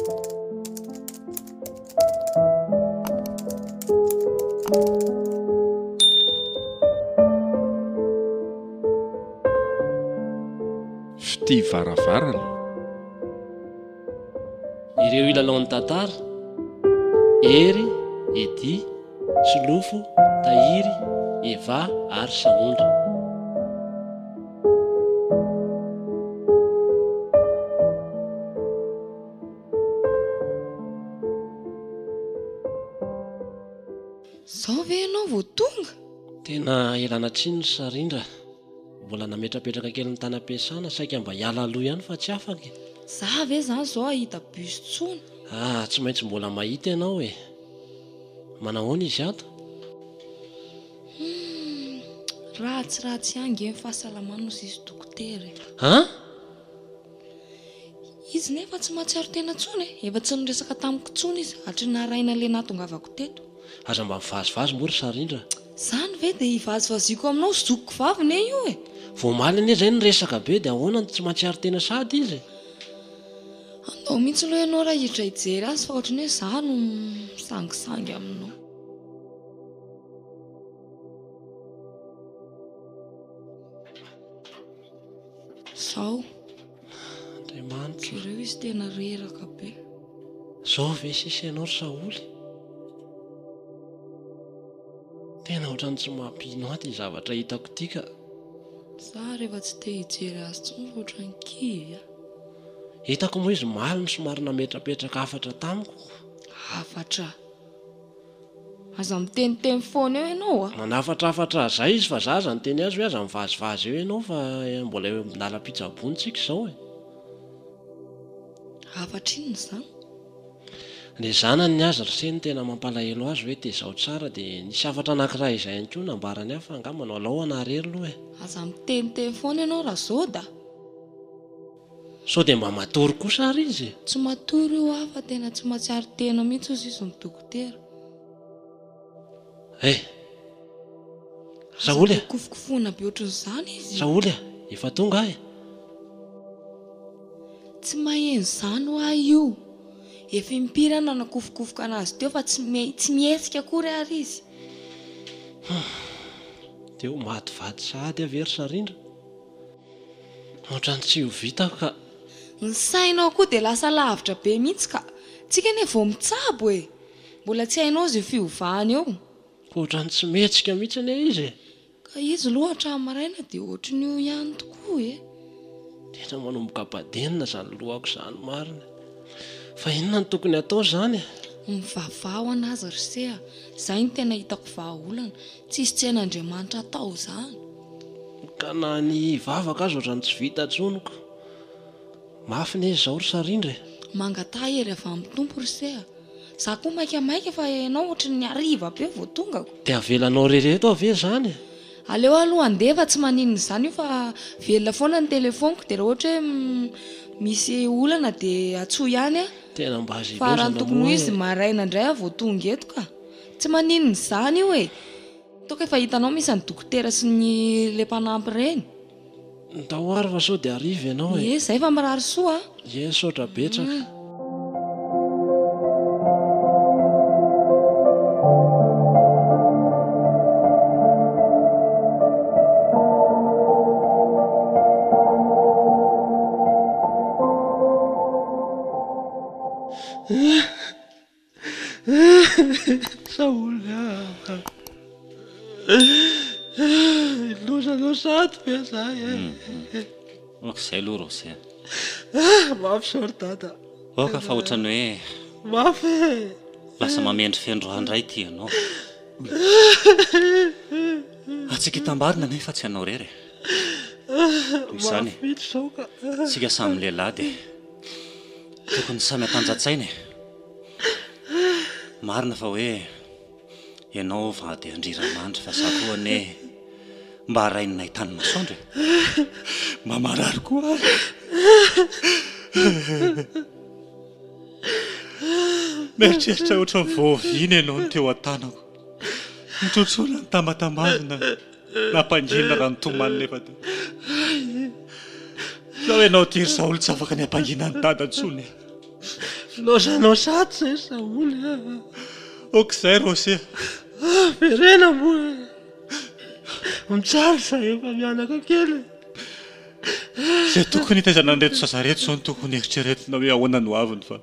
Fitia varavarana. Ireo hilalaon'ny tantara, Hery, Eddy, Solofo, Tahiry, Eva ary Sahondra. Zao ve ianao vao tonga? Tena ialana tsiny ry Sarindra, mbola nametrapetraka kely ny tany am-piasana, saika mba hiala aloha ihany fa tsy afaka e. Za ve zany zao hahita bus tsony? Ah, tsy maintsy mbola mahita ianao e. Manahoana izy ato? Humm, ratsiratsy ihany nge ny fahasalamany hozy izy dokotera e. An? Izy nefa tsy mahatsiaro tena intsony e! Efa tsy niresaka tamiko intsony izy hatry ny naraina ilay nahatongavako teto. Aza mba mivazivazy moa ry Sarindra a! Izany ve dia hivazivaziako aminao zokiko vavy ne io e! Vao omaly anie izay niresaka be dia ahoana no tsy mahatsiaro tena sady izy e! Andao mihitsy aloha ianao raha hiditra hijery azy fa ohatran'ny hoe izaho no misangisangy aminao. Zao. Andriamanitra. Jereo izy tena reraka be. Zao ve sisa ianao ry Saholy? Tena ohatran'ny tsy mampino ahy ity zavatra hitako ity ka. Za rehefa tsy te hijery azy intsony fa ohatran'ny kivy a. Hitako moa izy omaly no somary nametrapetraka hafatra tamiko. Hafatra? Aza miteniteny foana eo ianao a! Nanafatrafatra azy izy fa za aza niteny azy hoe aza mivazivazy eo ianao fa mbola eo am-dalam-pitsaboana tsika izao e! Hafatra inona izany? Le zanany ny azy ry se no tena mampalahelo azy hoe tezao tsara dia nisy hafatra anankiray izay ihany koa nambarany ahy fa angamba manao alao hanary ery aloha e! Aza miteniteny foana ianao Razoda a! Sao dia mba matory kosa ary izy e? Tsy matory io aho fa tena tsy mahatsiaro tena mihitsy hozy izy ny dokotera. Eh! Saholy Aza a! dia kofokofohina be ohatran'izany izy. Saholy a! Efa tonga aho e! Tsy maheno izany hoa io. Efa impiry aho nanakofokofoka anazy teo fa tsy tsy mihetsika akory ary izy. Hum! Dia ho maty vady sahady aho ve ry Sarindra? Ohatran'ny tsy ho vitako ka. Ny sainao koa dia lasa lavitra be mihitsy ka. Tsika anie vao mitsabo e! Mbola tsy hainao izay fiovany eo. Koa ohatran'ny tsy mihetsika mihitsy anie izy e! Ka izy aloha hatramin'ny maraina dia ohatran'io ihany tokoa e! Tena manomboka badenina izany lohako izany marina e! Fa inona no tokony hatao izany e? Mivavaha ho an'azy ry se a! Izay no tena hitako vahaolana. Tsisy tsy hain'Andriamanitra atao izany. Ka na ny hivavaka aza ohatran'ny tsy vita intsony ko. Mafy ne izao ry Sarindra e. Mangataha hery avy amin'ny Tompo ry se a. Za koa maikamaika fa ianao ohatry ny hariva be vao tongako. Dia avelanao irery eto aho ve izany e? Aleo aloha handeha fa tsy maninona izany io fa velona foana ny telephone-ko dia raha ohatra hoe misy olana dia antsoy ihany aho. Tena mba azo Fa raha ny ilaozana tokony ho moa izy e. maraina indray aho vao tonga eto ka. Tsy maninona izany io e! Ataoko efa hitanao misy an'i dokotera sy ny le mpanampy ireny. Ndao ary fa sao dia hariva ianao e! Ie, zay fa mirary soa a! Ie, misaotra betsaka. Saholy ah. Loza sady ve zay e. Ok izay aloha Rose a. Mafy zao ry dada. Aoka fa ohatran'ny hoe. Mafy e. Lasa mamendrofendro ahy indray ity ianao. Antsika hitambarina anie fa tsy anao irery e. Noho izany, Mafy mihitsy zao ka. tsika samy lehilahy dia tokony samy hatanjan-tsaina e. Marina fa hoe ianao vady andriramandry fa za koa anie mba rain'ny nahitany masoandro e! Mba marary koa aho e! Mieritreritra ohatran'ny vao oviana ianao no teo an-tanako. Nitrotroana nitambatambazina, nampangina raha nitomany nefa dia izao ianao ity ry Saholy tsy afaka ny hampangina an'i Dada intsony e! Laozanao sady zay Saholy a! Ok zay Rossy a! Verena moa e! Mijaly zahay efa mianaka kely e! Izay tokony hitaizana an'ireto zaza ireto izao no tokony heritreretina hoe ahoana ny hoaviny fa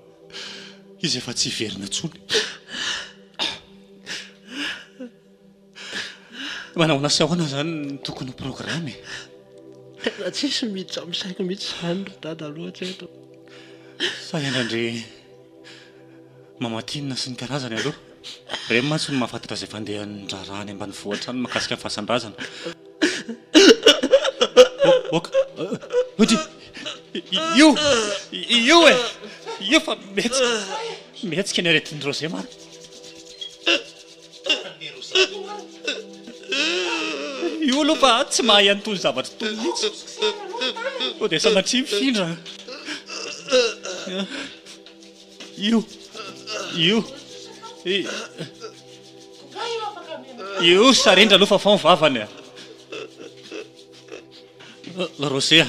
izy efa tsy hiverina intsony. Manahoana sy ahoana izany no tokony ho programme e? Tena tsisy miditra amin'ny saiko mihitsy izany ry dada aloha hatreto. Sa iandrandry Mama Tiana sy ny karazany aloha? Ireny mantsy no mahafantatra izay fandehan'ny raharaha any ambanivohitra any mahakasika ny fasan-drazana. Oka! Ody! Io! Io e! Io fa mihetsika! Mihetsika ny aretin'i Roger marina. Io aloha fa tsy mahay an'itony zavatra itony mihitsy. Sao dia sanatria mifindra. Io. Io. Io sarendra aloha fafao ny vavany a. Rosé a,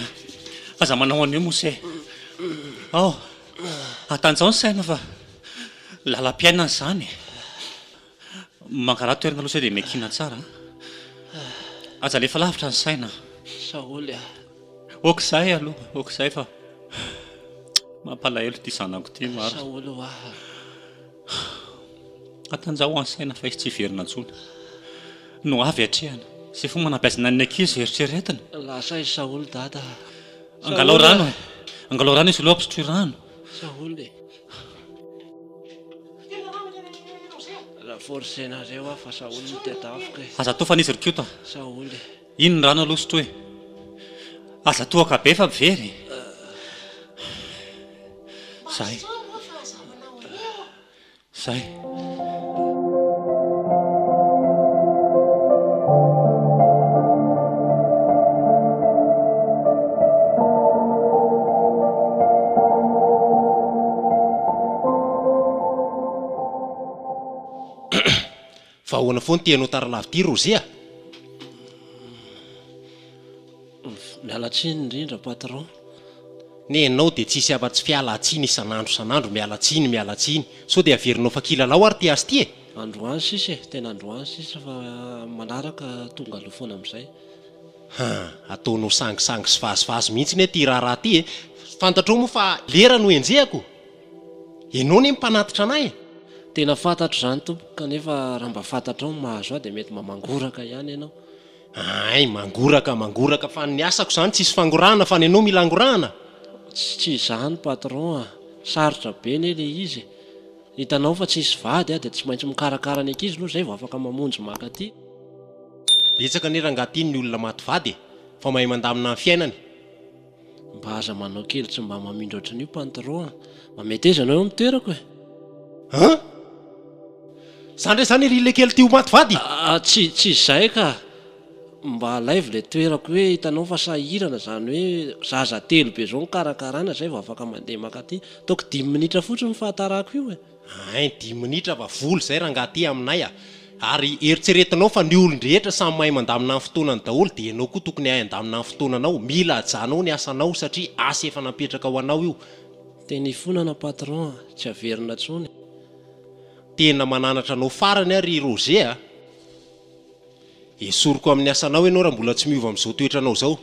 aza manao an'io mose. Ao, atanjao ny saina fa lalam-piainana izany e. Mangalà toerana aloha sao dia miankina tsara a. Aza alefa lavitra ny saina. Saholy a. Ok izay aloha, ok izay fa mampalahelo ity zanako ity marina. Saholy hoa. Atanjaho ny saina fa izy tsy hiverina intsony. No avy atrehana. Izay fomba anabeazana ny ankizy eritreretina. Lasa i Saholy dada a. Angalao rano e. Angalao rano izy aloha ampisotroy rano. Saholy e. Raha forcer-nareo aho fa Saholy no tedaviko e. Aza atofana izy ry Koto a. Saholy e. Iny ny rano aloha sotroy e. Aza tohaka be fa very e. Zay. Zay. Fa ahoana foana ity anao tara lava ity Roger a? Miala tsiny indrindra patron. Nenao dia tsisy afa-tsy fialan-tsiny isan'andro isan'andro, miala tsiny, miala tsiny. Sao dia averinao fa kilalao ary ity azy ity e? Androany sisa e, tena androany sisa fa amin'ny manaraka tonga aloha foana amin'izay. Han, ataonao sangisangy sy vazivazy mihitsy anie ity raharaha ity e! Fantatrao moa fa lera no enjehako? Ianao anie mpanatitra anah e! Tena fantatro izany tompoko kanefa raha mba fantatrao ny mahazo ahy dia mety mba mangoraka ihany ianao. Hay, mangoraka, mangoraka fa ny asako izany tsisy fangorahana fa ny anao mila angorahana? Tsy izany patron a! Sarotra be anie le izy e! Hitanao fa tsisy vady aho dia tsy maintsy mikarakara ny ankizy aloha izay vao afaka mamonjy maka aty. Betsaka anie rangaha ty ny olona maty vady e! Fa mahay mandamina ny fiainany. Mba aza manao kely tsy mba mamindra ohatran'io pantro a! Mba meteza ianao eo amin'ny toerako e! An! Za ndray zany ery le kely ty ho maty vady? Ah tsy tsy izay ka! Mba alaivo le toerako hoe hitanao fa sahirana zany hoe zaza telo be zao no karakaraina zay vao afaka mandeha mankaty. Ataoko dimy minitra fotsiny ny fahatarako io e! Ein, dimy minitra fa vola izay rangaha aty aminay a! Ary eritreretinao fa ny olon-drehetra samy mahay mandamina ny fotoanany daholo dia ianao koa tokony hahay handamina ny fotoananao, mila hajanao ny asanao satria asa efa napetraka ho anao io. Teny ifonana patron a, tsy averina intsony. Tena mananatra anao farany aho ry Roger a! Esoriko amin'ny asanao ianao raha mbola tsy miova amin'izao toetranao izao.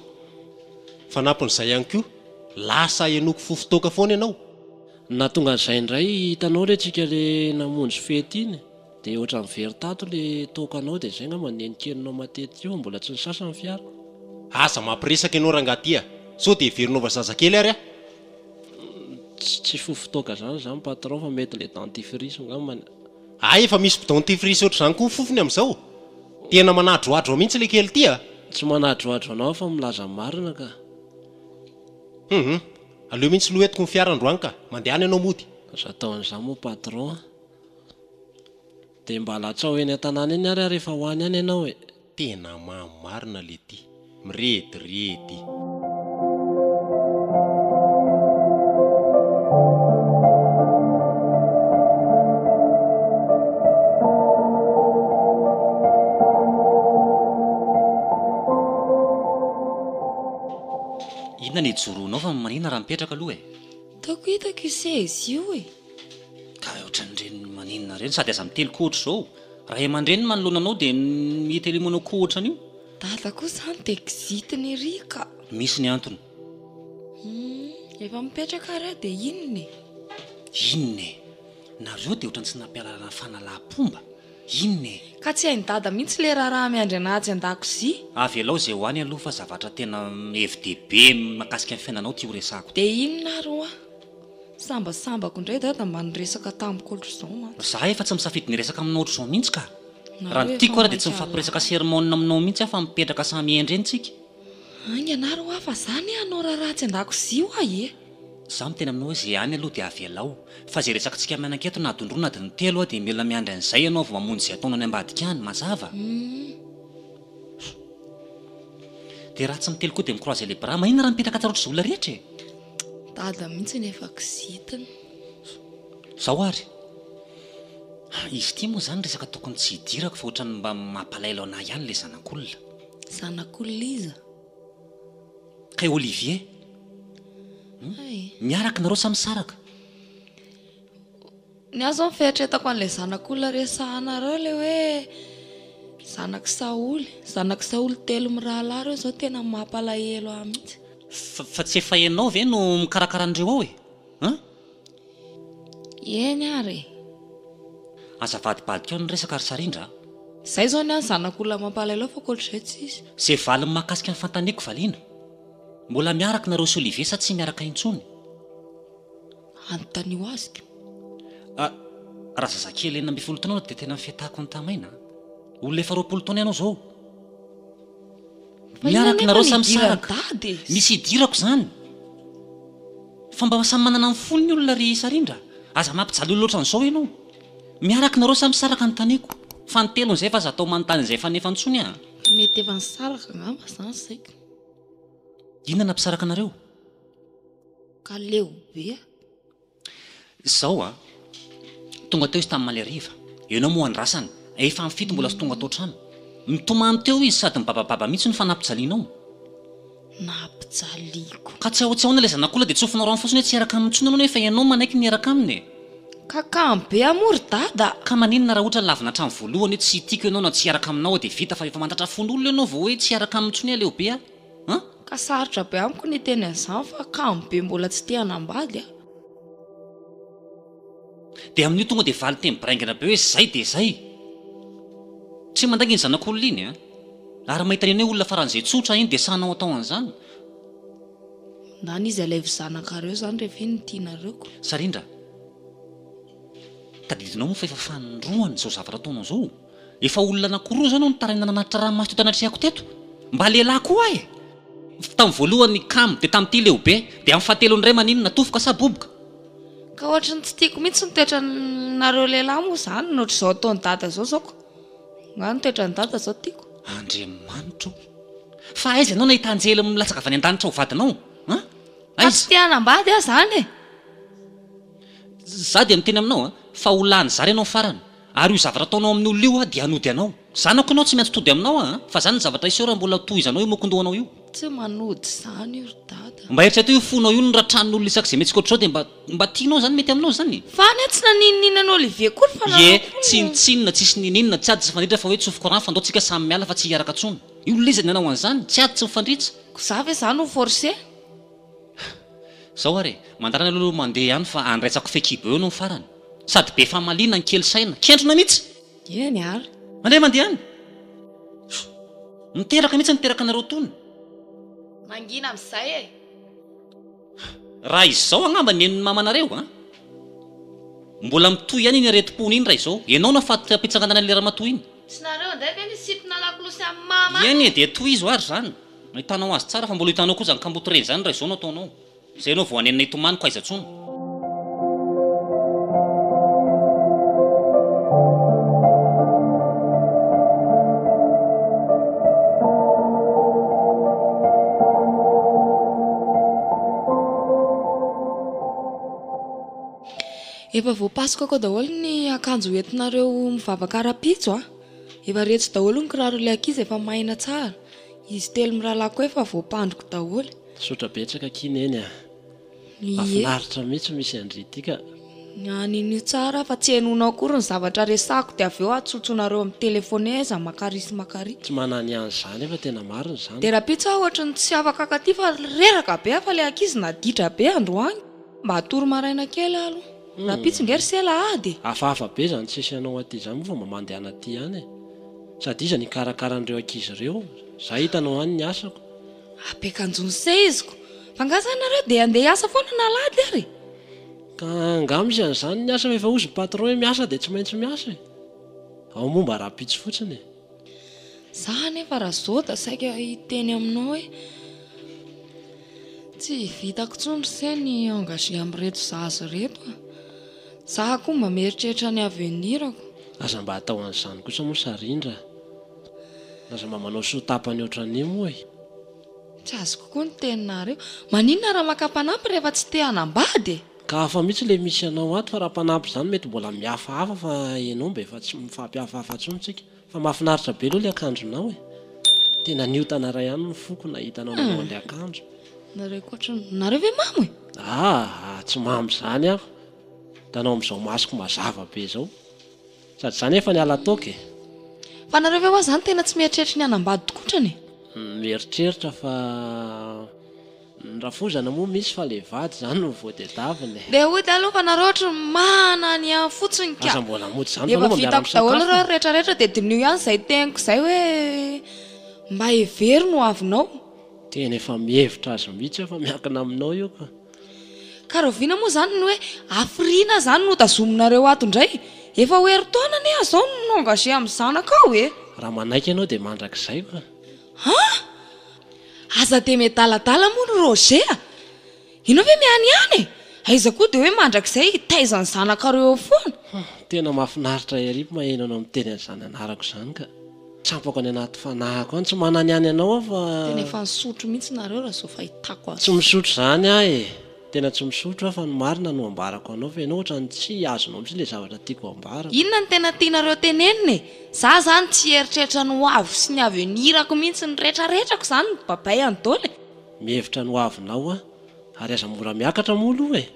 Fanampin'izay ihany koa, lasa henoiko fofon-toaka foana ianao. Ny nahatonga an'izay indray hitanao re tsika le namonjy fety iny de ohatran'ny very tato le toakanao de zay ngamba ny nenikelinao matetika io mbola tsy nisasa ny fiara. Aza mampiresaka ianao rangahy ty a! Sao dia heverinao fa zazakely ary aho? Tsy fofon-toaka zany zany patron fa mety le dentifrice ngambany. Hay efa misy dentifrice ohatr'izany koa ny fofony amin'izao? Tena manadrohadro mihitsy le kely ty a! Tsy manadrohadro anao aho fa milaza ny marina ka. Hum. Aleo mihitsy loha entiko ny fiara androany ka. Mandehana ianao mody. Aza atao an'izany moa patron a. Dia mba latsao eny an-tanàna eny ary aho rehefa ho any ihany ianao e. Tena mamo marina le ty. Mirediredy. Inona ny ijoroanao fa manina raha mipetraka aloha e? Ataoko hitako io seza io e! Ohatran'ireny maninona ireny sady aza mitely koa ohatr'izao. Ray aman-dreny manoloana anao dia mitely manao koa ohatran'io. Dada koa izany dia kizitina ery ka. Misy ny antony. Humm, efa mipetraka ary aho dia inona e? Inona e? Nareo dia ohatran'ny tsy nampialalana fanalam-pomba. Inona e? Ka tsy hain'i dada mihitsy ilay raharaha miandry anah atsy an-dakozia. Avelao izay ho any aloha fa zavatra tena hevi-dehibe mahakasika ny fiainanao ity horesahako ity. Dia inona ary hoa? Sambasambako indray dada mba niresaka tamiko ohatr'izao mantsy. Za efa tsy misafidy ny hiresaka aminao ohatr'izao mihitsy ka. Raha Nareo ny tiako efa ary dia tsy maika mifampiresaka lava. sermon aminao mihitsy aho fa mipetraka samy hendry eny tsika. Haingana ary hoa fa za anie hanao raharaha atsy an-dakozia hoa e. Za miteny aminao hoe ze any aloha dia avelao. Fa ze resakitsika mianaka eto na adiny roa na adiny telo dia mila miandry an'izay ianao vao mamonjy ze ataonao any ambadika any. Mazava? Dia raha tsy mitely koa dia mi-croiser les bras. Maninona raha mipetraka tsara ohatr'izay olona rehetra e? Dada mihitsy no efa kizitina. Zao ary. Izy ity moa izany resaka tokony tsy hidirako fa ohatran'ny mba mampalahelo anah ihany ilay zanak'olona. Zanak'olona iza? Kay Olivier. Hay. Miaraka nareo sa misaraka? Ny ahy zao ny fieritreretako an'ilay zanak'olona resahanareo ilay hoe zanak'i Saoly, zanak'i Saoly telo mirahalahy ireo zao tena mampalahelo ahy mihitsy. Fa fa tsy efa ianao ve no mikarakara an'ireo ao e? An? Eny ary e. Aza avadibadika eo ny resaka ry Sarindra a! Zay zao ny ahy ny zanak'olona mampalahelo ahy fa ankoatr'izay tsisy. Ze valiny mahakasika ny fanontaniako valiana. Mbola miaraka nareo sy Olivier sa tsy miaraka intsony? Anontanio azy ko. Ah, raha zazakely 16 taona ianao dia tena fiatahako ny tamaina a. Olona efa 20 taona ianao izao. Fa inona Miaraka nefa nareo ny sa idiran'i misaraka? dada e? Misy idirako izany. Fa mba samy manana ny fony ny olona ry Sarindra. Aza mampijaly olona ohatran'izao ianao. Miaraka nareo sa misaraka anontaniako. Fanintelony izay fa aza atao manontany izay efa nefa intsony a. Mety efa nisaraka angamba izany saika. Inona nampisaraka anareo? Ka leo be a. Zao a! Tonga teo izy tamin'ny maly hariva. Ianao moa andrasana. Efa amin'ny fito mbola tsy tonga tao an-trano. Mitomany teo izy sady mibabababa mihitsy no fa nampijalianao. Nampijaliako. Ka tsy tsy ahoana ilay zanak'olona dia tsofinao rano fotsiny hoe tsy hiaraka aminy intsony ianao nefa ianao manaiky ny hiaraka aminy e! Ka kamo be aho moa ry dada a! Ka maninona raha ohatra lavina hatramin'ny voalohany hoe tsy tiako ianao na tsy hiaraka aminao aho dia vita fa efa mandatra fon'olona ianao vao hoe tsy hiaraka aminy intsony aho leo be aho. An? Ka sarotra be amiko ny hiteny an'izany fa kamo be mbola tsy te hanambady aho. Dia amin'io tonga dia valin-teny biraingana be hoe zay dia zay. Tsy mandainga iny zanak'olona iny an. Ary mahita an'iny hoe olona faran'izay tsotra iny dia sahinao atao an'izany. Ndana izy alaivo zanakareo izany rehefa iny no tianareo ko. Sarindra, tadidinao moa fa efa fanindroany izao zavatra ataonao izao? Efa olona anakiroa izao no nitaraina nanatitra ranomaso teto anatrehako teto. Mba lehilahy koa aho e! Tamin'ny voalohany kamo, dia tamin'ity leo be, dia amin'ny fahatelo indray maninona, tofoka sa boboka? Ka ohatry ny tsy tiako mihitsy ny toetranareo lehilahy moa izany, ny ohatr'izao ataon'i dada izao izao ko. Nga ny toetran'i dada izao tiako? Andriamanitra o! Fa aiza ianao nahita anjely milatsaka avy any an-danitra ho vadinao? An? Ka Aiza? tsy te hanambady aho izany e! Za dia miteny aminao an, fa ho lany zara ianao farany. Ary io zavatra ataonao amin'ny olona io dia hanody anao. Zanako ianao tsy miantso tody aminao an, fa zany ny zavatra hiseho raha mbola tohizanao io mokondohanao io. Tsy manody izany io ry dada. Mba eritrereto io fonao io no ratran'olona isak'izay mihetsika ohatr'izao dia mba mba tianao izany mety aminao izany? Fa anie tsy naninonina an'i Olivier akory fa Ie, nanao koa no. tsinontsinona, tsisy nininona, tsy ady tsy mifandritra fa hoe tsofiko rano fa ndao tsika samy miala fa tsy hiaraka tsony. Io olona iza nanao an'izany? Tsy ady tsy mifandritra. Ko za ve za no forcer? Zao ary e, mandalana aloha mandeha ihany fa andraisako fehikibo eo ianao farany. Sady be famaliana ny kely saina. Kentrona mihitsy! Eny ary. Mandeha mandeha any. Miteraka mihitsy niteraka anareo tony. Mangina amin'izay e! Raha izao angamba ny henon'ny mamanareo an! Mbola mitohy ihany iny aretim-pony iny raha izao. Ianao no afaty am-pitsanganana an'ilay ramatoa iny. Tsy nareo indray ve nisintona lakolosy amin'ny mama any Eny e? e, dia tohizo ary izany. Ahitanao azy tsara fa mbola hitanao koa izany kamboty reny izany raha izao no ataonao. Izay ianao vao hanenina hitomany ko aiza tsony. Efa voapasokako daholo ny akanjo hoentinareo mivavaka rahampitso a! Efa reto daholo ny kiraron'ilay ankizy efa maina tsara. Izy telo mirahalahy koa efa voampandriko daholo. Misaotra betsaka akia Neny a! Ie. Mahafinaritra mihitsy misy an-dry ity ka. An'inio tsara fa tsy henoinao akory ny zavatra resahako dia avy eo atsotsonareo amin'ny telephone aiza makary sy makary. Tsy manany an'izany fa tena marina izany. Dia rahampitso aho ohatry ny tsy afaka akaty fa reraka be aho fa ilay ankizy naditra be androany. Mba hatory maraina kely aho aloha. Rahampitso nge ry se alahady e! Hafahafa be izany tsisy anao aty izany moa fa mba mandehana aty ihany e! Sady iza ny hikarakara an'ireo ankizy ireo? Za hitanao any ny asako. Ampiakanjoin'i se iziko. Fa nga zany nareo dia handeha hiasa foana na alahady ary e? Ka angaha misy an'izany ny asa fa efa hozy ny patron hoe miasa dia tsy maintsy miasa e! Ao moa mba rahampitso fotsiny e! Za anefa Razoda saika hiteny aminao hoe tsy vitako intsony ry se ny engagé amin'ireto zaza ireto a! Za koa mba mieritreritra ny avenir-ko. Aza mba atao an'izany kosa moa Sarindra a! Aza mba manao soa tapany ohatran'io moa e! Tsy azoko koa ny teninareo. Maninona raha maka mpanampy rehefa tsy te hanambady e? Ka hafa mihitsy ilay misy anao ato fa raha mpanampy izany mety mbola mihafahafa fa ianao mba efa tsy mifampihafahafa intsony tsika. Fa mahafinaritra be aloha ilay akanjonao e! Tena niotana iray ihany ny foko nahita anao nanao an'ilay akanjo. Nareo koa ohatran'ny, nareo ve mamo e? Aa, tsy mamo izany aho. Hitanao amin'izao masoko mazava be izao. Sady za nefa niala toaka e! Fa nareo ve hoa zany tena tsy mieritreritra ny hanambady tokotrany e? Mieritreritra fa ny rafozana moa misy fa le vady zany no voadedavina e! Dia hody aloha fa nareo ohatry ny manana ihany fotsiny ka! Aza mbola mody zany fa Efa aloha mba vitako daholo miara-misakafo ireo e! retraretra dia diniho ihany izay teniko izay hoe mba hevero ny hoavinao. Tena efa mihevitra azy mihitsy aho fa miankina aminao io ka! Ka rahoviana moa izany ny hoe hafiriana izany no tazominareo ato indray? Efa ho herintaona anie aho izao no engagé amin'ny zanakao e! Raha manaiky ianao dia mandrakizay fa. Han! Aza dia miadaladala moa ry Roger a! Ianao ve mihanihany e? Aiza koa dia hoe mandrakizay hitaiza ny zanakareo eo foana? Hum! Tena mahafinaritra ery maheno anao miteny an'izany anarako izany ka! Tsampako any anaty fanahiko any, tsy mananihany anao aho fa. Tena efa nisotro mihitsy nareo raha izao fahitako azy. Tsy misotro izany aho e! Tena tsy misotro aho fa ny marina no ambarako anao fa ianao ohatran'ny tsy azonao mihitsy ilay zavatra tiako ambara. Inona no tena tianareo tenenina e? Za zany tsy hieritreritra ny ho avy sy ny avenir-ko mihitsy, ny retraretrako zany no babay any daholo e! Mihevitra ny ho avinao aho ary aza mora miakatra moa aloha e!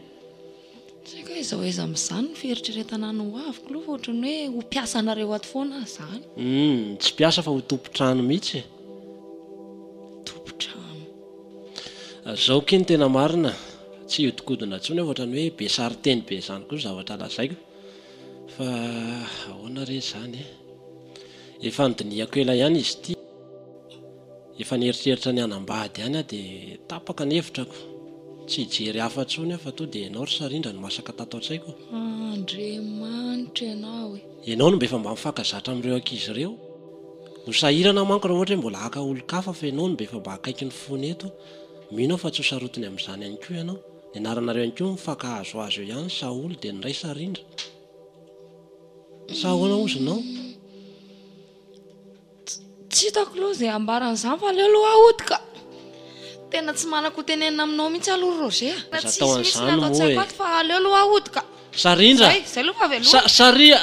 Tsy haiko hoe aiza ho aiza amin'izany ny fieritreretana ny ho aviko aloha fa ohatran'ny hoe ho mpiasanareo ato foana aho izany. Humm, tsy mpiasa fa ho tompon-trano mihitsy e. Tompon-trano. Zao ki ny tena marina, tsy hiodikodina intsony aho fa ohatran'ny hoe be sarin-teny be izany koa ny zavatra lazaiko. Fa ahoana re izany e? Efa nodinihako ela ihany izy ity. Efa nieritreritra ny hanambady ihany aho dia tapaka ny hevitrako. Tsy hijery hafa intsony aho fa toa dia ianao ry Sarindra no masaka tato an-tsaiko. Andriamanitra ianao e! Ianao no mba efa mba mifankazatra amin'ireo ankizy ireo. Ho sahirana manko raha ohatra hoe mbola haka olon-kafa fa ianao no mba efa mba akaiky ny fony eto. Mino aho fa tsy ho sarotiny amin'izany ihany koa ianao. Ny anaranareo ihany koa mifankahazohazo eo ihany, Saholy dia ny iray Sarindra. Sa ahoana hozy nao? Tsy hitako aloha izay ambaran'izany fa aleo aloha hody ka. Tena tsy manako ho tenenina aminao mihitsy aloha ry Roger a. Aza Tsisy atao mihitsy ny an'izany ato moa an-tsaiko e. ato fa aleo aloha hody ka. Sarindra! Zay, zay aloha fa veloma. Sa, saria!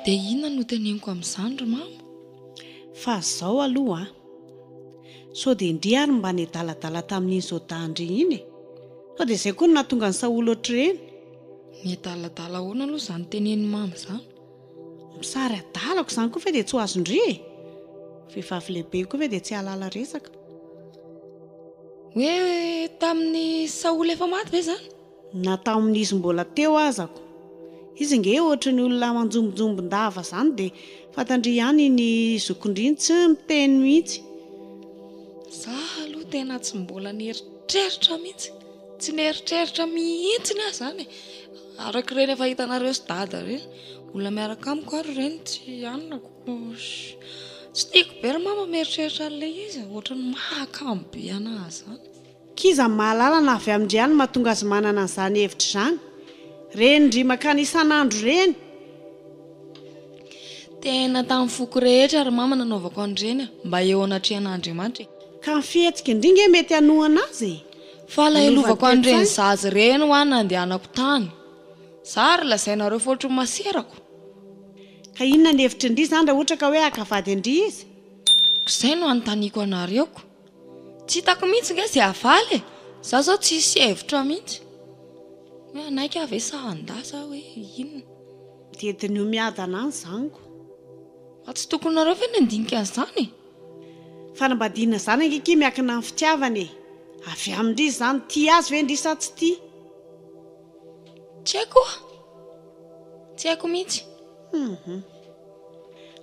Dia inona no teneniko amin'izany ry mama? Fa zao aloha an! Sao dia ndry ary mba niadaladala tamin'iny Zoda-ndry iny e! Sao dia izay koa no nahatonga an'i Saoly ohatr'ireny? Niadaladala ahoana aloha izany tenenin'i mama izany? Misary adalako izany koa ve dia tsy ho azon-dry e! Vehivavy lehibe koa ve dia tsy hahalala resaka? Hoe tamin'i Saoly efa maty ve izany? Na tamin'izy mbola teo azako. Izy nge ohatry ny olona manjombonjombon-dava zany dia fantandry ihany iny zokindry iny tsy miteny mihitsy. Za aloha tena tsy mbola nieritreritra mihitsy, tsy nieritreritra mihitsiny aho zany e, araka ireny efa hitanareo sy dada ireny, olona miaraka amiko ary ireny tsy anona ko, tsy tiako be ry mama mieritreritra an'ilay izy e, ohatran'ny mahakamo be anah zany. K'iza mahalala na avy amin-dry ihany mahatonga azy manana an'izany hevitra izany? Reny ndry makany isan'andro ireny. Tena tamin'ny foko rehetra ry mama nanaovako an'ireny a! Mba eo anatrehan'Andriamanitra e! Ka ny fihetsika indry nge mety hanohana azy e! Fa alahelovako Hanova ny an'ireny toe-tsaina. zaza ireny hoa nandehanako tany. Za ary lazainareo fa ohatry ny maserako. Ka inona ny hevitry ndry zany raha ohatra ka hoe haka vady an-dry izy? Zay no anontaniako anareo ko. Tsy hitako mihitsy nge ze havaly e! Za zao tsisy hevitra mihitsy. Hoe hanaiky aho ve sa handà sa hoe inona? Dia diniho miadana any zany ko. Fa tsy tokony nareo ve ny handinika an'izany e? Fanambadiana zany ange akia miankina amin'ny fitiavana e! Avy amin-dry izany, tia azy ve ndry sa tsy tia? Tsy haiko oa! Tsy haiko mihitsy. Hum.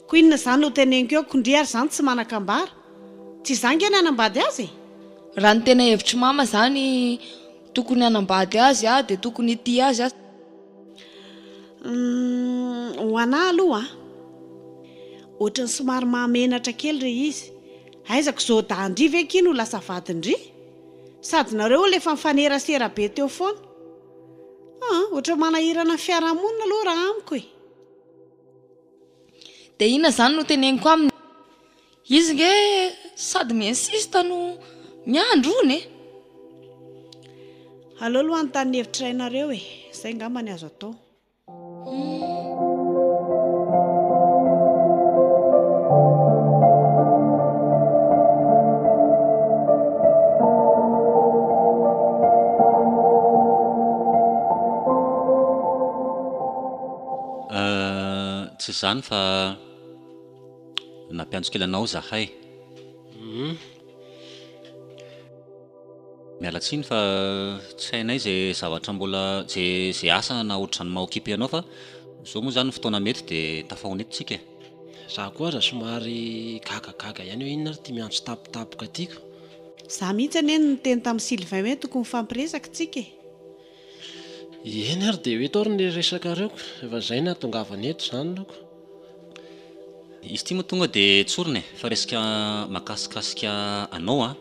Ko inona izany no teneniko eo ko ndry ary izany tsy manan-kambara? Tsy izaho ange ny hanambady azy e! Raha ny tena hevitr'i mama izany tokony hanambady azy aho dia tokony hitia azy aho. Hum, ho anah aloha an! Ohatran'ny somary mahamenatra kely re izy. Aiza ko zao dahy-ndry ve ki no lasa vadin-dry? Sady nareo olo efa nifanerasera be teo foana. An, ohatran'ny manahirana ny fiarahamonina aloha raha amiko e. Dia inona izany no teneniko aminy? Izy nge sady mi-insiste no miandry hono e. Aleo aloha hanontany ny hevitry rainareo e, izay angamba ny azo atao. Tsy izany fa nampiantso kely anao izahay. Miala tsiny fa tsy hainay izay zavatra mbola izay izay asa na ohatr'izany maha occupé anao fa izao moa izany ny fotoana mety dia tafahoana eto tsika e. Za koa aza somary gagagaga ihany hoe inona ary ity miantso tampotampoka ity ko. Za mihitsy anie no niteny tamin'i Sylvain hoe tokony hifampiresaka tsika e. Eny ary dia ho eto ary ny resakareo ko, efa izay nahatongavana eto izany aloha ko. Izy ity moa tonga dia tsorina e, fa resaka mahakasikasika anao an,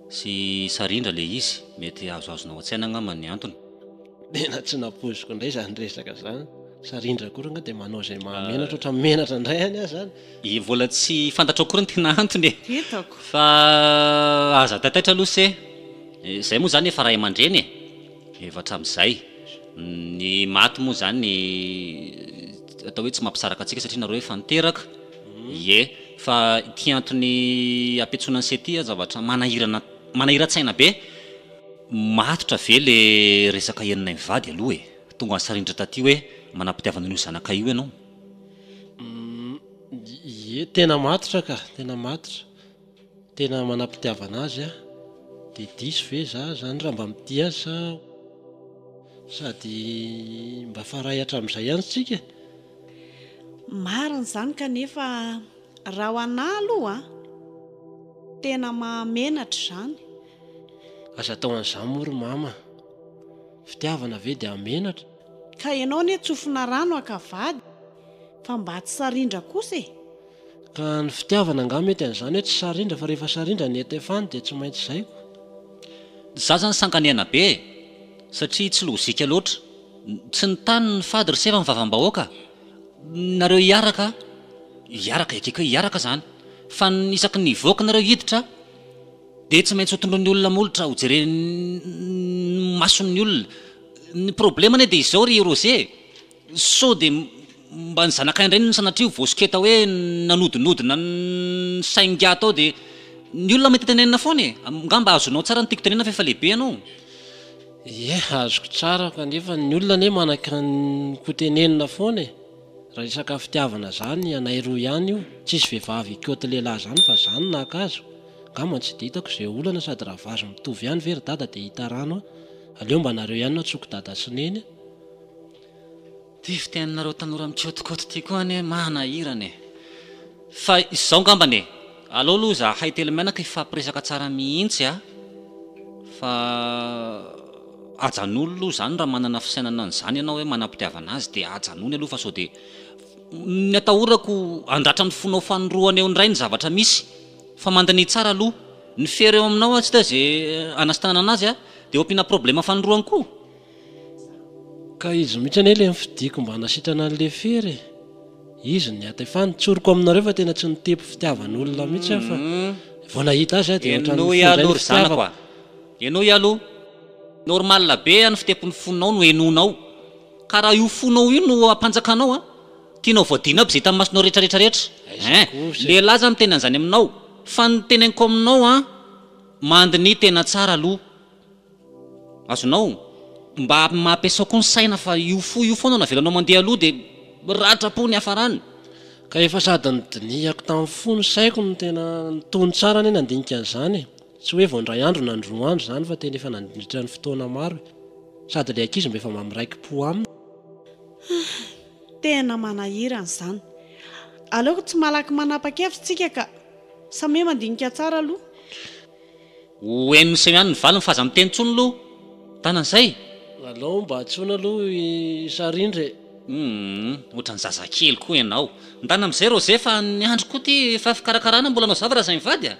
sy Sarindra ilay izy, mety azoazonao an-tsaina angamba ny antony. Tena tsy nampoiziko indray izany resaka izany, Sarindra akory angaha dia manao izay mahamenatra ohatran'ny menatra indray any aho izany. Ie, mbola tsy fantatrao akory ny tena antony e! Hitako. Fa aza taitaitra aloha se, izay moa izany efa ray aman-dreny e! Efa hatramin'izay. Ny maty moa izany atao hoe tsy mampisaraka antsika satria nareo efa niteraka. Ie, fa ity antony ampiantsoana an'i se ity zavatra manahirana, manahiran-tsaina be. Matotra ve le resaka henonay mivady aloha e? Tonga nisarindra taty hoe manam-pitiavana an'io zanakay io ianao. Ie, tena matotra ka, tena matotra. Tena manam-pitiavana azy aho. Dia diso ve za zany raha mba mitia azy sa sady mba faray hatramin'izay ihany isika e? Marina izany kanefa raha ho anà aloha tena mahamenatra izany. Aza atao an'izany moa ry mama a! Fitiavana ve dia hamenatra? Ka ianao anie tsofina rano haka vady fa mba tsy sarindra kosa e! Ka ny fitiavana angaha mety an'izany hoe tsy sarindra fa rehefa sarindra ny etefany dia tsy maintsy izay ko. Za zany sanganehana be e! Satria tsy lozika loatra. Tsy ny tany no fady ry se fa ny vavam-bahoaka. Nareo hiaraka, hiaraka ekeko hoe hiaraka zany. Fa ny isaky ny hivoaka nareo hiditra dia tsy maintsy ho tondroin'ny olona molotra, ho jeren'ny mason'ny olona. Ny problema anie dia izao ry Roger e! Sao dia mba ny zanakay indray no sanatria ho voasoketa hoe nanodinodina ny sain'ingahy tao dia ny olona mety tenenina foana e! Angamba azonao tsara ny tiako tenenina fa efa lehibe ianao. Ie, azoko tsara kanefa ny olona anie manan-ko tenenina foana e! Raha resaka fitiavana zany anay roa ihany io, tsisy vehivavy hikaoty lehilahy zany fa zany naka azy, angamba tsy dia hitako izay olana sady raha vazo mitovy ihany ve ry dada dia hita rano a! Aleo mba nareo ihany no antsoiko dada sy neny a! Ty fiteninareo tanora mikaotikaoty ty koa anie manahirana e! Fa izao ngambany e! Aleo aloha izahay telo mianaka hifampiresaka tsara mihitsy a! Fa ajanony aloha izany raha manana fisainana an'izany ianao hoe manam-pitiavana azy dia ajanony aloha fa sao dia ny atahorako handratra ny fonao fanindroany eo indray ny zavatra misy fa mandiniha tsara aloha ny fery eo aminao a tsy hita ze hanasitanana anazy a! Dia ho ampiana problema fanindroany koa. Ka izy mihitsy anie le nifidiko mba hanasitrana an'le fery e! Izy no niatefany, tsoriko aminareo fa tena tsy nitepo fitiavan'olona mihitsy aho fa vao nahita azy aho dia ohatran'ny Henoy nifoha indray aloha ny ry zanako fitiavako. a! Henoy aloha! Normal be ny fitepon'ny fonao no henoinao. Ka raha io fonao io no ampanjakanao an, tianao voadino aby izay hitan'ny masonao rehetra rehetra rehetra. Aiza Hein, kosa e. lehilahy za miteny an'izany aminao. Fa ny teneniko aminao an, mandiniha tena tsara aloha. Azonao? Mba ampiasao koa ny saina fa io fo io foana no avelanao mandeha aloha dia ratra-po ny hiafarany. Ka efa sady nodinihako tamin'ny fo ny saiko no tena nitony tsara anie nandinika an'izany e! Tsy hoe vao indray andro na indroa andro izany fa tena efa nandritra ny fotoana maro e! Sady ilay ankizy mba efa mba miraiki-po aminy. Tena manahirana izany. Aleoko tsy malaky manapa-kevitra tsika ka. Samia mandinika tsara aloha. Ho henon'ny seho ihany ny valiny fa aza miteny intsony aloha. Tanana izay. Alao mba antsoina aloha i Sarindra e. Humm, ohatran'ny zazakely koa ianao. Ndana amin'izay Rose fa ny andro koa ity efa fikarakarana mbola hanao zavatra izay mivady a!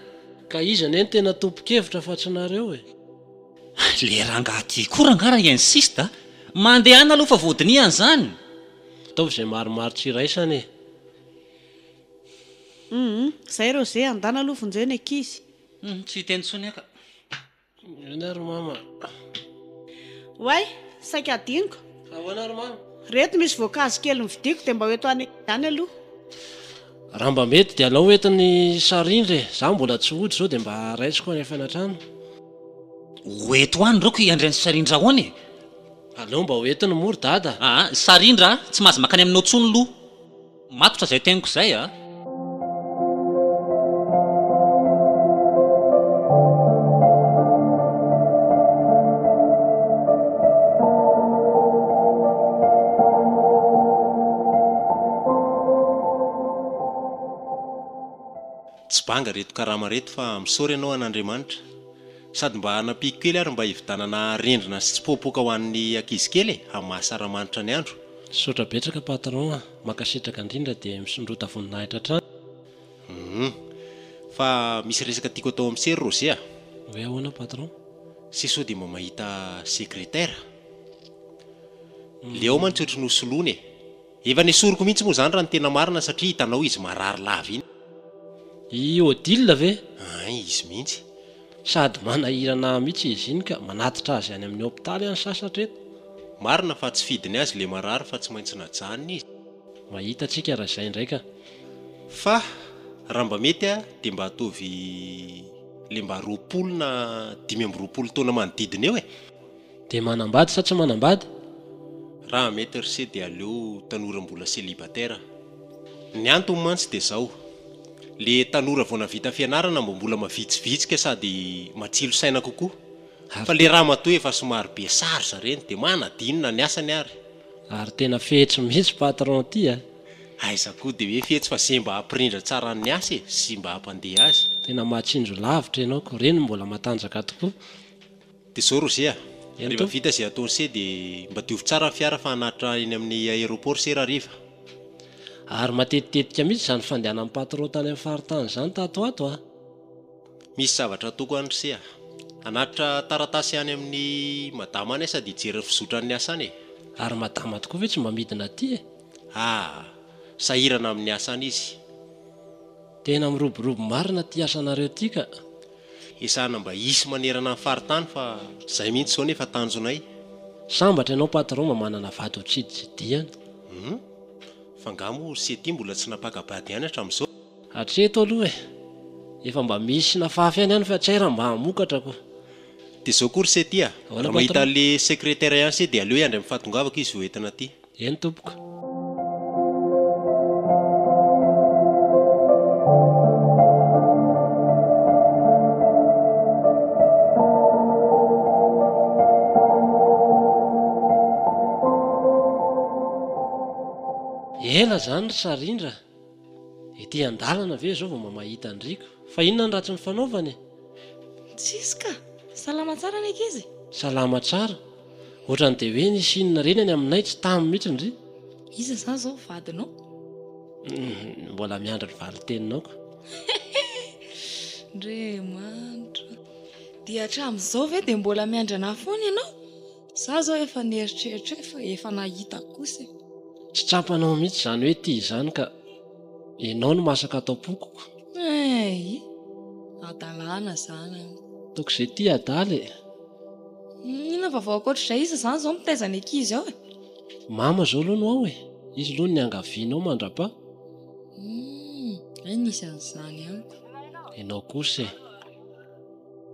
Ka iza anie no tena tompon-kevitra fa tsy nareo e. Le rangahy ty koa rangahy raha hi-insiste a! Mandehana aloha fa voadinihana izany! Ataovy izay maromaro tsy iraisana e. Humm, izay Rose, andana aloha vonjeo ny ankizy. Humm, tsy hiteny intsony aho ka. Eny ary mama. Oay, saika adinoko. Ahoana ary mama? Reto misy voankazo kely novidiako dia mba ho eto any ihany aloha. Raha mba mety dia alao entiny sarindra e, za mbola tsy hody zao dia mba raisiko any an-trano. Ho eto any ireo ko i Andrian'i Sarindra ahoana e? Aleo mba ho entiny moa ry dada. Aa, Sarindra a, tsy mahazo makany aminao intsony loha. Matotra izay teniko izay a! Tsy banga reto karama reto fa misaora ianao an'Andriamanitra. Sady mba hanampiako kely ary mba hividanana arendrina sy tsipoapoaka ho an'ny ankizy kely e, amin'ny maha asaramanitra ny andro. Misaotra betsaka patron a! Mankasitraka indrindra dia misondrota voninahitra hatrany. Humm. Fa misy resaka tiako atao amin'i se ry Roger a! Hoe ahoana patron? Se sao dia mba mahita secrétaire? Le ao mantsy ohatry ny ho soloina e! Efa nesoriko mihitsy moa izany raha ny tena marina satria hitanao izy marary lava iny. I Odile ve? Ein, izy mihitsy. Sady manahirana ahy mihitsy izy iny ka, manatitra azy any amin'ny hopitaly aho ny sasatra eto. Marina fa tsy fidiny azy le marary fa tsy maintsy najanona izy. Mahita tsika raha izay indray ka. Fa raha mba mety a dia mba ataovy le mba 20 na 25 taona manodidina eo e. Dia manambady sa tsy manambady? Raha mety ry se dia aleo tanora mbola célibataire. Ny antony mantsy dia zao, le tanora vao navita fianarana mba mbola mavitrivitsika sady matsilo saina kokoa, fa le ramatoa efa somary be charge reny dia manadino na ny asany ary. Ary tena fetsy mihitsy patron ty a! Aiza koa dia hoe fetsy fa ze mba hampirindra tsara ny asa e, sy mba hampandeha azy. Tena mahatsinjo lavitra ianao ko, reny mbola matanjaka tokoa. Dia zao Roger a! Eny Rehefa tompoko. vita izay ataon'i se dia mba diovy tsara ny fiara fa hanatitra eny amin'ny aéroport se rahariva. Ary matetitetika mihitsy izany fandehanan'ny patron tany amin'ny faritany izany tato ho ato a! Misy zavatra ataoko any ry se a! Hanatitra taratasy any amin'ny madama any aho sady hijery ny fizotran'ny asa any e! Ary madama tokoa ve tsy mba midina aty e? Aa! Sahirana amin'ny asa any izy. Tena miroborobo marina ity asanareo ity ka! Ezahana mba hisy manerana ny faritany fa izay mihitsy izao nefa tanjonay. Sambatra ianao patron mba manana vady ho tsiditsidihana. Hum. Fa nga moa ry Sety mbola tsy nampaka-bady ihany hatramin'izao? Hatreto aloha e. Efa mba misy nafafy ihany any fa tsy hay raha mba hamokatra ko. Dia izao koa ry Sety a. Ahoana Raha mahita patron? an'le secrétaire ihany se dia aleo hiandry amin'ny fahatongavako izy vao entina aty. Eny tompoko. Ela zany ry Sarindra a! Ety an-dalana ve izao vao mba mahita an-dRiko? Fa inona ny ratsy nifanaovana e? Tsisy ka! Salama tsara ny ankizy? Salama tsara. Ohatran'ny dia hoe nisy inona ireny any aminay tsy tamy mihitsy ndry. Iza izany izao vadinao? Humm, mbola miandry ny valin-teninao ka. Ndriamanitra. Dia hatramin'izao ve dia mbola miandry anà foana ianao? Za izao efa nieritreritra hoe fa efa nahita kosa e. Tsy tsapanao mihitsy izany hoe tia izany ka. Ianao no masaka ato am-poko ko. Hey! Hadalana izany an. Ataoko izay tia adala e. Inona vaovao ankoatr'izay? Iza izany izao mitaiza ny ankizy ao e? Mama izao aloha no ao e! Izy aloha no niangavianao mandra-pa. Humm, hay nisy an'izany ihany ko. Ianao kosa e!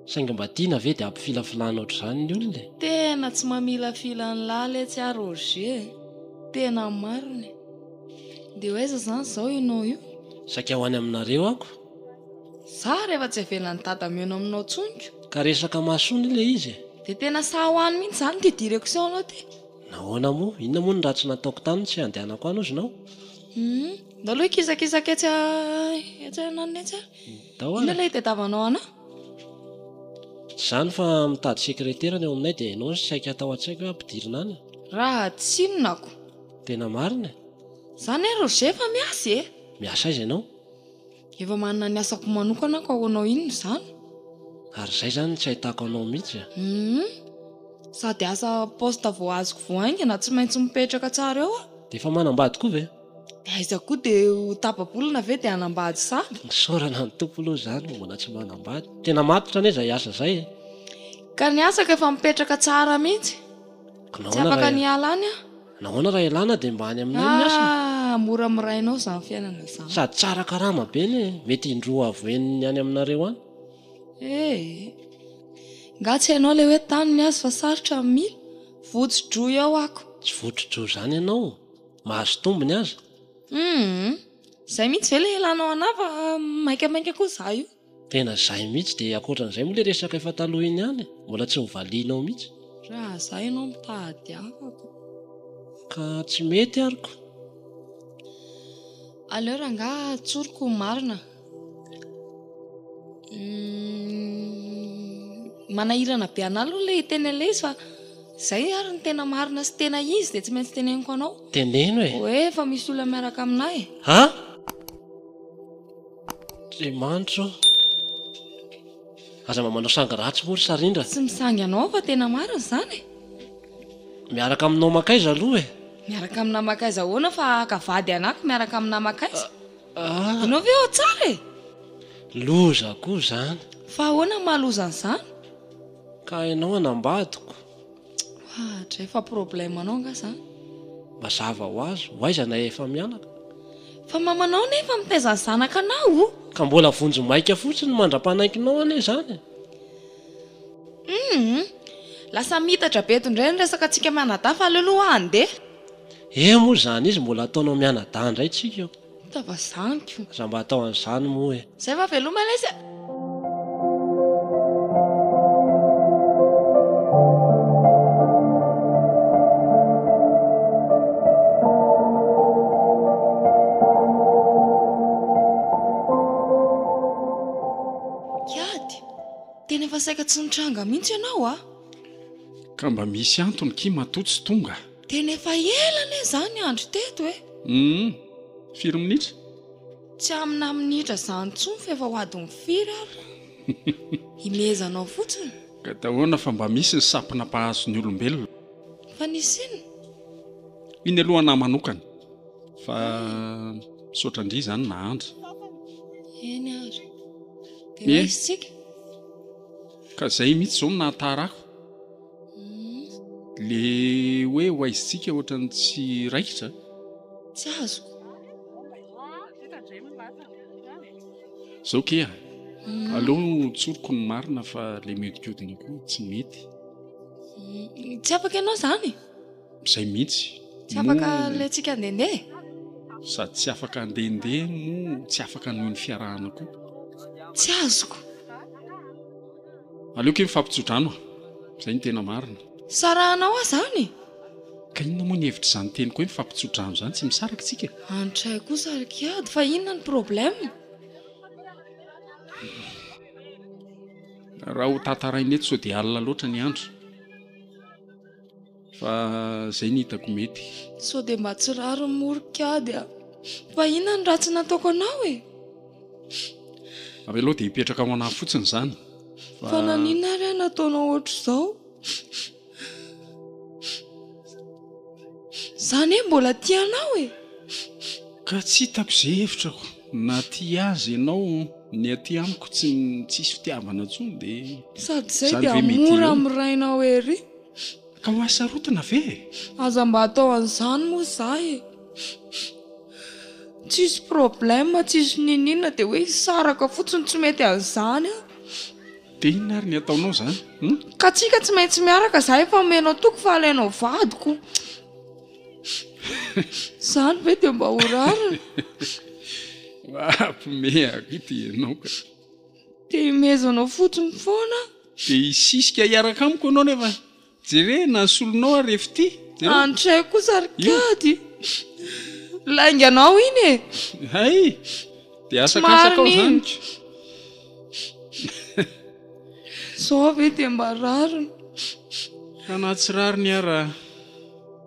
Saingy mba tiana ve dia ampifilafilana ohatr'izany ny olona e? Tena tsy mamilafila an'lah letsy aho Roger e! Tena marina e! Dia ho aiza izany izao ianao io? Saika ho any aminareo aho ko. Za rehefa tsy avelan'i dada mihaona aminao intsony ko. Ka resaka mahasoa anie ilay izy e! Dia tena sahy ho any mihitsy izany ity direction anao ity? Nahoana moa? Inona moa no ratsy nataoko tany tsy handehanako any hozy nao? Humm, ndao aloha hikisakisaka etsy etsy ananona etsy ary. Ndao ary. Inona ilay itadiavanao anà? Tsy izany fa mitady sekretera ny ao aminay dia ianao no saika tao an-tsaiko hoe ampidirina any. Raha tsinona ko. Tena marina e! Za anie Roger efa miasa e! Miasa aiza ianao? Efa manana ny asako manokana aho ka ho anao inona izany? Ary izay izany no tsy ahitako anao mihitsy e! Humm! Sady asa poste vao azoko vao haingana tsy maintsy mipetraka tsara eo aho. Dia efa manambady koa ve? Dia aiza koa dia ho tapa-bolana ve dia hanambady sahady? Isaorana ny Tompo aloha izany fa mbola tsy manambady. Tena matotra anie izay asa izay e! Ka ny asako efa mipetraka tsara mihitsy. Ka Tsy nahoana afaka raha ny hiala any aho. Nahoana raha ialana dia mba any aminay miasa? Ah, mora mirainao izany fiainana izany. Sady tsara karama be anie e, mety indroa avo henin'ny any aminareo any. Eh! Nga tsy hainao ilay hoe tany ny azy fa sarotra ny mila? Votsi-droa eo ako. Tsy votsi-droa izany ianao, mahazo tombony aza. Hum! Izay mihitsy ve ilay ilanao anah fa maikamaika koa izaho io. Tena zay mihitsy dia ankoatran'izay moa le resaka efa taloha iny ihany e, mbola tsy novalianao mihitsy. Raha za ianao mitady hafa ko. Ka tsy mety ary ko. Aleo rangaha tsoriko ny marina. Manahirana be anah aloha le hiteny an'ilay izy fa zay ary ny tena marina sy tena izy dia tsy maintsy teneniko anao. Teneno e. Hoe efa misy olona miaraka aminah e. Ha? Andriamanitra ô! Aza mba manao sangy ratsy moa ry Sarindra. Tsy misangy anao fa tena marina izany e! Miaraka aminao mankaiza aloha e? Miaraka aminà mankaiza ahoana fa haka vady anà ko miaraka aminà mankaiza? Ianao ve ao tsara e? Loza koa izany. Fa ahoana ny maha loza an'izany? Ka ianao hanambadiko. Oadray fa problème anao nga zany? Mazava ho azy, ho aiza nay efa mianaka? Fa mamanao nefa mitaiza ny zanaka anao o! Ka mbola vonjy maika fotsiny mandra-panaikinao anie izany e! Humm! Lasa miitatra be eto indray ny resaka antsika mianadahy fa aleo aloha handeha. Eo moa izany izy mbola ataonao mianadahy indray tsika eo. Tavazaniko. Aza mba atao an'izany moa e. Zay fa veloma lesy a! Kiady, tena efa saika tsy nitranga mihitsy ianao a! Ka mba misy antony ki matoa tsy tonga. Tena efa ela anie za niandry teto e! Humm! Firy minitra? Tsy amina minitra zany intsony fa efa ho adiny firy ary. Imehezanao fotsiny. Ka dahoana fa mba misy ny sampona mpahazo ny olombelona. Fa nisy inona? Iny aloha anah manokana fa misaotra ndry zany nahandry. Eny ary. Dia ho aiza isika? Ka zay mihitsy zao no nahatara ahy. Le hoe ho aizintsika ohatran'ny tsy raikitra. Tsy azoko. Zao ke a, aleo tsoriko ny marina fa le miodikodina koa tsy mety. Tsy afaka ianao zany? Zay mihitsy. Tsy afaka le tsika handehandeha e? Sady tsy afaka handehandeha moa tsy afaka noho ny fiarahana koa. Tsy azoko. Aleo kay mifampitsodrano a! Zay no tena marina. Sarahanao aho zany e! Ka inona moa ny hevitr'izany teniko hoe mifampitsodrano izany? Tsy misaraka tsika e! Antray kosa ry kiady fa inona ny problème? Raha ho tantaraina eto sao dia alina loatra ny andro. Fa zay ny hitako mety. Sao dia mba tsy rariny moa ry kiady a! Fa inona ny ratsy nataoko anao e? Avelao dia hipetraka ao anahy fotsiny izany fa. Fa naninona ary aho nataonao ohatr'izao? Za anie mbola tia anao e! Ka tsy hitako izay hevitrako, na tia azy ianao, ny aty amiko tsy tsisy fitiavana intsony dia Sady izay izany dia ve mety mora eo? amin'ny rainao ery. Ka ho hasarotina ve e? Aza mba atao an'izany moa za e! Tsisy problème, tsisy n'inon'inona dia hoe hisaraka fotsiny tsy mety an'izany aho. Dia inona ary ny ataonao izany? Hum? Ka tsika tsy maintsy miaraka, za efa omenao toky fa alainao vadiko. Izany ve dia mba ho rariny? Mampiomehy ity ianao ka. Dia imezanao fotsiny foana aho. Dia hisisika hiaraka amiko ianao nefa jerena ny solonao ary efa ity. Jereo. Andray kosa ry Io. Kady. Lainganao iny e. Hay! Dia Tsy asakasakao marina izany iny. ko. Izao ve dia mba rariny? Ka na tsy rariny ara,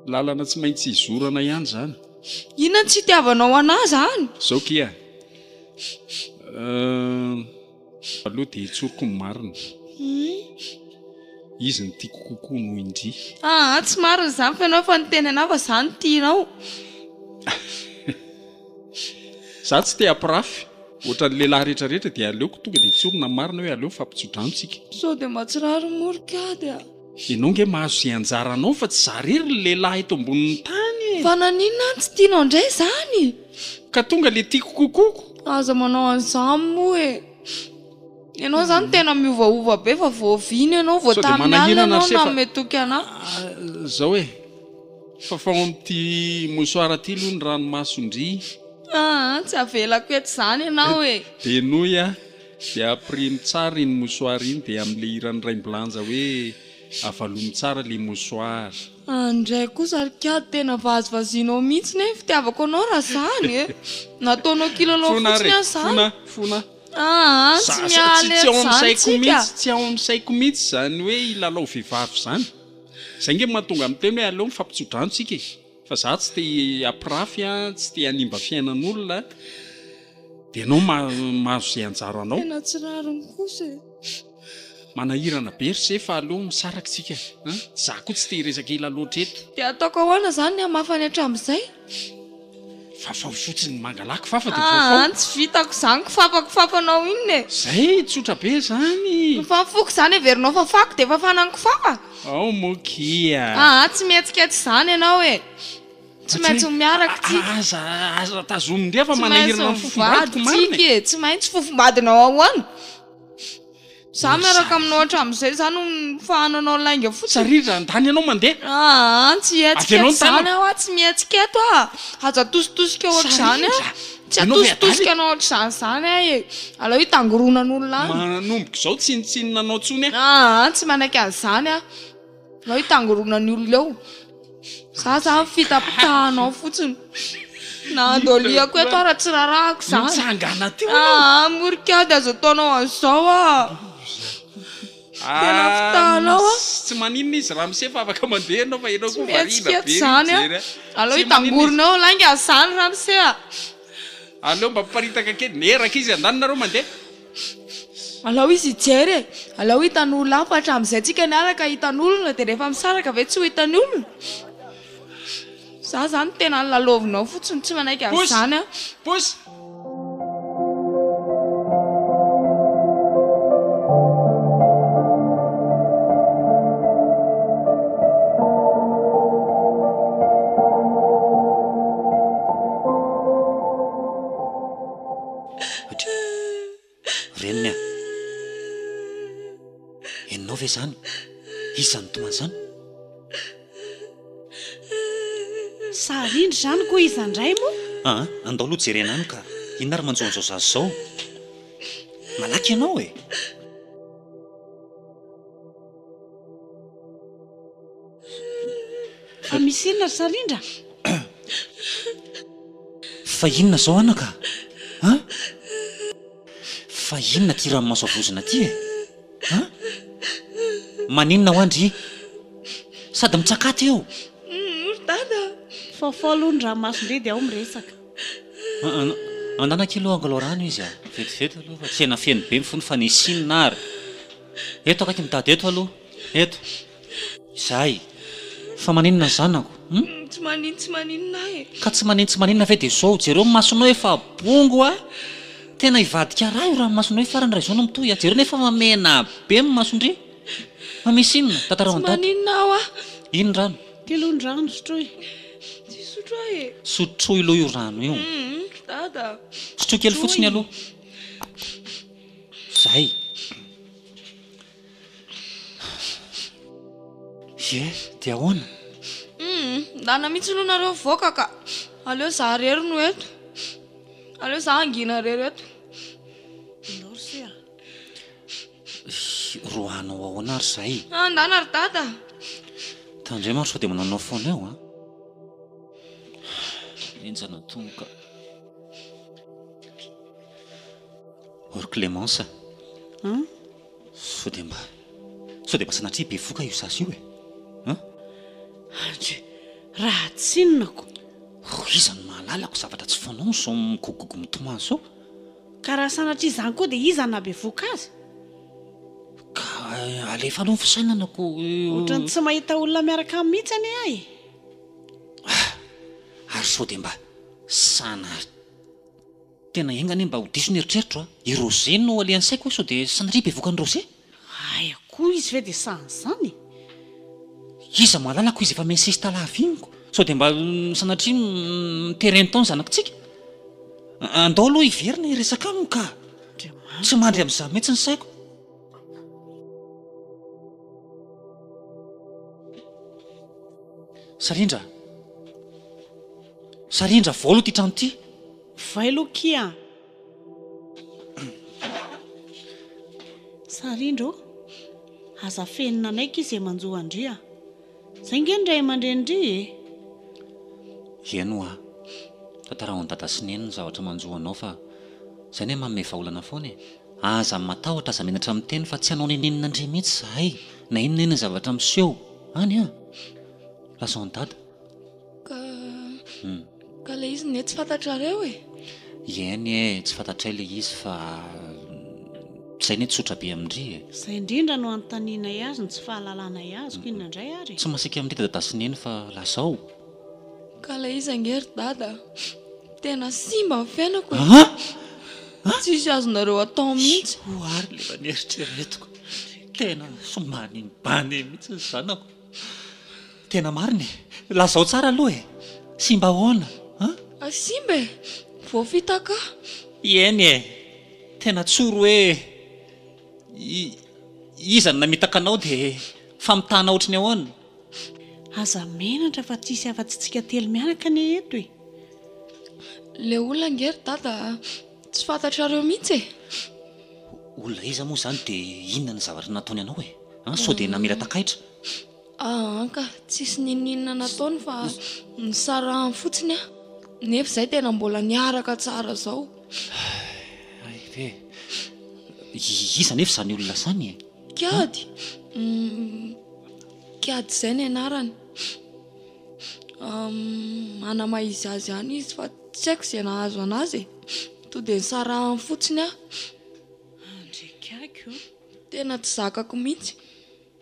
lalana tsy maintsy hizorana ihany izany. Inona no tsy itiavanao anah izany? Izao kia. Euh, aloha dia tsoriko ny marina. Izy no tiako kokoa noho i Ndry. Aa, tsy marina izany fa ianao efa niteny anah fa za no tianao. Za tsy te hampirafy. Ohatran'ny lehilahy rehetra rehetra dia aleoko tonga dia tsorina ny marina hoe aleo mifampitsodrano tsika. Sao dia mba tsy rariny moa ry Kady a! Ianao nge mahazo izay anjaranao fa tsy za rery ny lehilahy eto ambonin'ny tany e! Fa naninona no tsy tianao indray izany? Ka tonga le tiako kokoa ko! Aza manao an'izany moa e! Ianao izany tena miovaova be fa vao vina ianao, vao Sao dia tamin'ny alina manahirana ianao ry se fa nanome toky anah. Zao e! Fafao amin'ity mouchoir ity aloha ny ranomason-dry. Aa, tsy avelako eto izany ianao e! Dia henoy aho, dia ampirimo tsara iny mouchoir iny dia amin'ilay hiran'i Raimbilanja hoe avalomy tsara ilay mouchoir. Andray kosa ry kiady tena vazivazianao mihitsy ne ny fitiavako anao raha izany e! Nataonao kilalao Fona fotsiny ary e! aho izany. Fona, fona. Aa, tsy Za, za, miala tsy, tsy eto ao amin'ny izany saiko tsika. mihitsy, tsy ao amin'ny saiko mihitsy izany hoe hilalao vehivavy izany. Zay nge mahatonga miteny hoe aleo mifampitsodrano tsika e! Fa za tsy te hampirafy an, tsy te hanimba fiainan'olona de enao mahazo ze anjaranao. Tena tsy rariny kosa e! Manahirana be ry se fa aleo misaraka tsika an! Za koa tsy te hiresaka ela loatra eto. Dia ataoko ahoana zany ny hamafany hatramin'izay? Fafao fotsiny mangalà kifafa dia fafao. Aa tsy vitako izany kifafa kifafanao inona e! Zay, tsotra be zany. Ny fafoko izany heverinao fafako dia fafana ny kifafa? Ao moa kia. Aa tsy mihetsiketsy izany ianao e! Tsy maintsy miaraka tsika. Aza aza tazomy ndray fa Tsy maintsy manahirana ny fofombadiko mivady marina tsika e. e! Tsy maintsy fofombadinao ahoana? Za miaraka aminao hatramin'izay za no mifahananao lainga fotsiny. Sarindra andany ianao mandeha. Aa tsy hihetsika Avelao eto ny izany tanako. aho a, tsy mihetsika eto aho. Aza atositosika ohatr'izany aho. Sarindra. Tsy Ianao ve adala atositosika e? anao ohatr'izany izany aho e. Aleo hitangoronan'olona any. Manomboka izao tsinontsinona anao intsony aho. Aa tsy manaiky an'izany aho. Aleo hitangoronan'ny olona eo. Za zany fitapitahanao fotsiny. Na andoliako eto ara tsy rarahako izany. Mitsangana teo ianao. Aa morikady aza ataonao an'izao ah. Tena fitahanao ah. Tsy maninona izy ramose fa afaka mandeha ianao fa ianao Tsy koa variana mihetsika be eto izany ah. mijery ah. Aleo Tsy maninona izy. hitangorona eo lainga izany ramose ah. Aleo mba miparitaka kely. Neraka izy andany nareo mandeha. Alao izy hijery e! Alao hitan'olona any fa hatramin'izay tsika niaraka hitan'olona dia rehefa misaraka ve tsy ho hitan'ny olona? Za zany tena lalaovinao fotsiny tsy manaiky Pousse! an'izany aho. Pousse! Reniny a! Henonao ve izany? Iza izany mitomany izany? Sary indry izany koa iza indray moa? Aa, andao aloha jerena any ka! Inona ary manjo an'izao zaza izao? Malaky ianao e! Fa misy inona ry Sarindra? Fa inona izao anaka a? Fa inona ity ranomaso avozona ity e? A? Maninona hoa ndry? Sady mitsakata eo. Ry dada a! Faofao aloha ny ranomason-dry dia ao miresaka. Andana akia aloha angalao rano izy a! Vetivety aloha fa tsena feno be ny fony fa nisy inona ary? Eto akaiky mitady eto aloha. Eto. Izay. Fa maninona ny zanako? Hum? Tsy manin tsy maninona ahy e. Ka tsy manin tsy maninona ve dia izao, jereo ny masonao efa bongo a! Tena hivadika ra io ranomasonao io farany raha izao no mitohy a! Jereo nefa efa mena be ny mason-dry. Fa misy inona? Tantarao Tsy an'i dada. maninona aho a! Ino rano? Ty aloha ny rano, sotroy. Tsy hisotro aho e. Sotroy aloha io rano io. Hum, dada. Sotroy kely fotsiny aloha. Zay. Ie, dia ahoana? Hum, ndana mihitsy aloha nareo mivoaka ka. Aleo za rery no eto. Aleo za hangina rery eto. Ndao ry se a. Roahanao ahoana ary zay? Ah, ndana ry dada. Tandremo ary sao dia manaonao foana eo an. Henjana tonga. O ry Clémence a. An? Sao dia mba, sao dia mba sanatria bevoka io zaza io e? An? Andry, raha tsinona ko. Ry iza no mahalala ko zavatra tsy fanao izao migogogo mitomany izao? Ka raha sanatria izany koa dia iza no nahabevoka azy? Ka alefa aloha ny fisainana ko. Ohatran'ny tsy mahita olona miaraka aminy mihitsy anie aho e. Ah! Ary sao dia mba sanatria. Tena enga anie mba ho diso ny eritreritro a! I Roger no alehan'ny saiko hoe sao dia sanatria bevoka an'i Roger? Aia koa izy ve dia sahy an'izany e? Iza mahalala ko izy efa mi-insiste lava iny ko! Sao dia mba sanatria mi-terrain tao ny zanakitsika? Andao aloha hiverina hiresaka aminy ka! Tsy mandry amin'izany mihitsy ny saiko. Sarindra! Sarindra vao aloha ity trano ity. Vay aloha kia a! Sarindra ô! Aza afenina anay kia izay manjo an-dry a! Izay nge ny ray aman-drenin-dry e! Eny hoa! Tantarao an'i dada sy neny ny zavatra manjo anao fa izay anie manome vahaolana foana e! Aza matahotra, aza menatra miteny fa tsy hanao n'inon'inona an-dry mihitsy izahay na inona na inona zavatra miseho any an! Lazao an'i dada. Ka ka ilay izy ne tsy fantatrareo e! Eny e, tsy fantatray ilay izy fa izay ne tsotra be amin-dry e! Izay indrindra no anontanianay azy ny tsy fahalalanay azy ko inona indray ary e! Tsy masiaka amin-dry dada sy neny fa lazao. Ka ilay izy ange ry dada tena simba ny fiainako e! An! Tsisy azonareo atao mihitsy. Io ary ilay mba neritreretiko. Tena somanimbany mihitsy ny zanako. Tena marina e! Lazao tsara aloha e! Simba ahoana an? Simba e! Voafitaka aho. Eny e! Tena tsory hoe iza no namitaka anao dia famitahana ohatry ny ahoana? Aza menatra fa tsisy afa-tsy tsika telo mianaka anie eto e! Le olona ange ry dada tsy fantatrareo mihitsy e! Olona iza moa izany dia inona ny zavatra nataony anao e? An, sao dia namela takaitra? Aa ka, tsisy n'inon'inona nataony fa nisarahany fotsiny aho. Nefa izay tena mbola niaraka tsara izao. Hay ve? Iza anefa izany olona izany e? Kiady? Kiady izay ny anarany. Manana izy azy ihany izy fa tsy haiko izay nahazo an'azy e. To dia nisarahany fotsiny aho. Andrikaiky o! Tena tsy zakako mihitsy.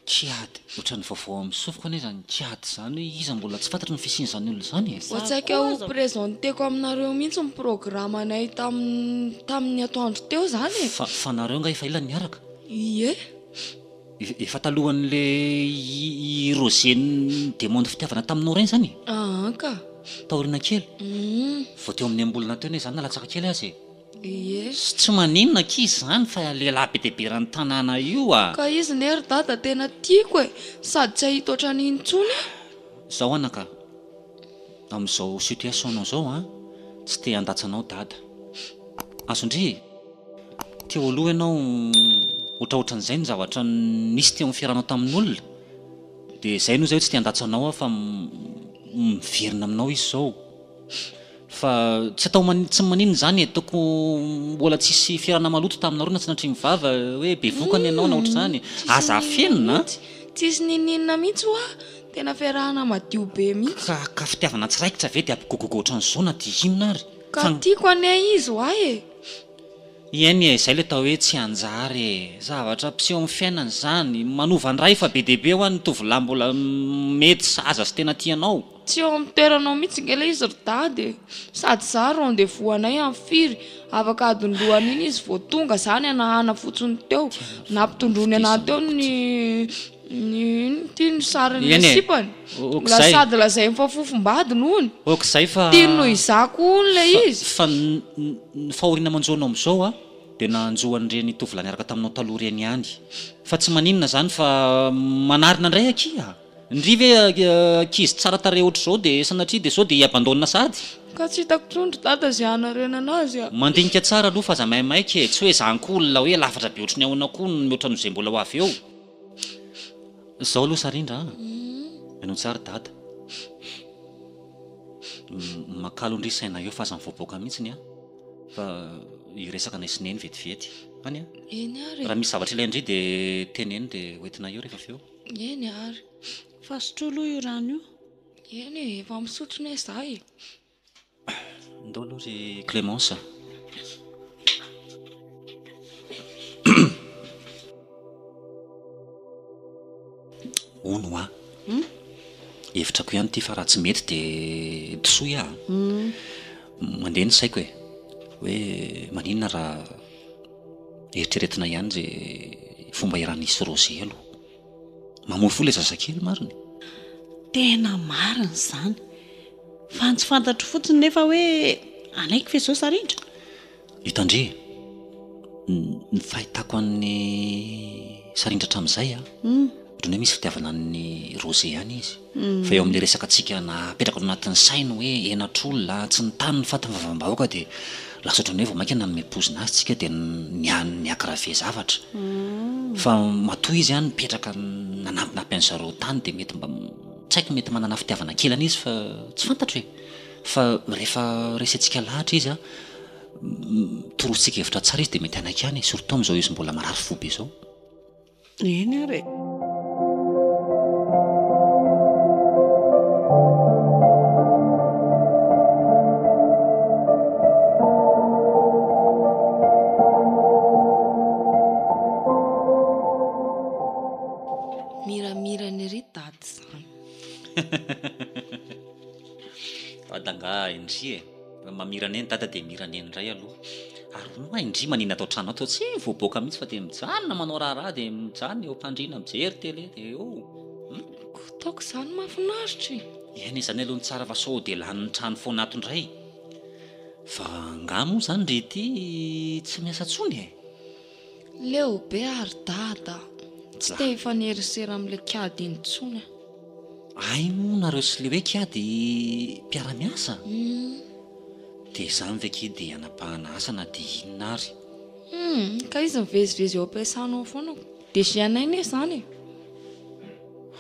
Kiady, ohatran'ny vaovao amin'ny sofiko anie izany kiady izany hoe iza mbola tsy fantatro ny fisian'izany olona izany e! Vao saika ho presenteko aminareo mihitsy ny programanay tamin'ny tamin'ny atoandro teo izany e! Fa fa nareo nga efa ela niaraka? Ie. Efa talohan'le i i Roger ni-demande fitiavana taminao ireny izany e? Aa ka. Taoriana kely? Humm. Vao teo amin'ny enim-bolana teo anie izany na latsaka kely aza e! Ie. Tsy maninona akia izany fa lehilahy be dia be eran'ny tanàna io a! Ka izy ne ry dada tena tiako e! Sady tsy hahita ohatran'iny intsony aho. Zao anaka, amin'izao situation-nao izao an, tsy te handatsa anao dada. Azon-dry e! Teo aloha ianao ohatraohatran'izay ny zavatra nisy teo amin'ny fiarahanao tamin'olona, dia izay no izay hoe tsy te handatsa anao aho fa miverina aminao izy izao. Fa tsy atao mani tsy maninona izany e, ataoko mbola tsisy fiarahana maloto taminareo na sanatria mivava hoe bevoka ny anao na ohatr'izany e. Aza afenina an! Tsisy ninoninona mihitsy hoa, tena fiarahana madio be mihitsy. Ka ka fitiavana tsy raikitra ve dia hampigogogo ohatran'izao na dia inona ary? Ka tiako anie izy hoa e! Eny e, izay ilay atao hoe tsy anjara e! Zavatra mpiseho amin'ny fiainana izany, manova ny ray fa be dia be hoa ny tovolahy mbola mety sahaza sy tena tia anao. Tsy eo amin'ny toeranao mihitsy nge ilay izy ry dada e! Sady za rendez-vous anay amin'ny firy? Afaka adiny roa an'iny izy vao tonga, za nihanahana fotsiny teo. Nampitondroiny anah teo ny Iny ity ny sarin'ilay Eny e. sipany. Ok La zay. sady lazainy fa fofombadiny hono. Ok zay fa. Tiany noho izaho koa hono ilay Fa izy. fa ny ny fahoriana manjo anao amin'izao a, dia nanjo an'ireny tovolahy niaraka taminao taloha ireny ihany. Fa tsy maninona izany fa manarina indray akia. Ndry ve ankizy tsara tarehy ohatr'izao dia sanatria dia sao dia hi-abandonne sahady? Ka tsy hitako intsony ry dada izay hanarenana azy a! Mandinika tsara aloha fa aza maimaika e! Tsy hoe izany koa olona hoe lafatra be ohatry ny ahoana koa no mihoatra noho izay mbola ho avy eo. Izao aloha Sarindra a! Henoy tsara dada. Makalo ndry saina eo fa aza mivoaboaka mihitsiny a! Fa hiresaka anay sy neny vetivety. Any a! Eny ary e! Raha misy zavatra ilain-dry dia teneno dia hoentina eo rehefa avy eo. Eny ary. Fa sotroy aloha io rano io. Eny e, efa misotro ne za e. Ndao aloha ry Clémence a. Hono hoa. Hevitrako ihany ity fa raha tsy mety dia disoy aho a. Mandeha ny saiko e. Hoe maninona raha eritreretina ihany izay fomba iarahan'i Roger aloha. Mamoy fo ilay zazakely marina e. Tena marina izany. Fa ny tsy fantatro fotsiny nefa hoe hanaiky ve izao Sarindra? Hitandre, ny fahitako an'i Sarindra hatramin'izay an, ohatran'ny hoe misy fitiavana an'i Roger ihany izy. Fa eo amin'ilay resaka antsika napetraka ao anatin'ny sainy hoe henatr'olona, tsy nitany ny faty ny vavam-bahoaka dia lasa ohatran'ny hoe vao mainka nanome poizina azy tsika dia ni-aggraver zavatra. Fa matoa izy an nipetraka nanampinampy an-dry zareo tany dia mety mba, tsy haiko mety manana fitiavana kely an'izy fa tsy fantatro e! Fa rehefa resentsika lahatra izy an, torointsika hevitra tsara izy dia mety hanaiky ihany e, surtout amin'izao izy mbola marary fo be izao. Eny ary e. Miramirana ery dada izany. Dada angaha ndry e! Mamirana eny dada dia mirana eny indray aloha. Ary hono hoa ndry manina ato an-trano ato tsy voaboaka mihitsy fa dia mijanona manao raharaha dia mijanona eo am-pandriana mijery télé dia eo. Hum? Ko ataoko izany mahafinaritra e! Eny e, izany aloha no tsara fa sao dia lanin'ny trano foana ato indray. Fa angaha moa izany ndry ity tsy miasa intsony e? Leo be ary dada a! Tsy te hifanerisera amin'ilay kiady intsony aho. Hay moa nareo sy le hoe kiady mpiara-miasa? Dia izany ve ki dia hanapahana asa na dia inona ary? Humm, ka izy mivezivezy eo am-piasana ao foana ko. DG anay anie izany e!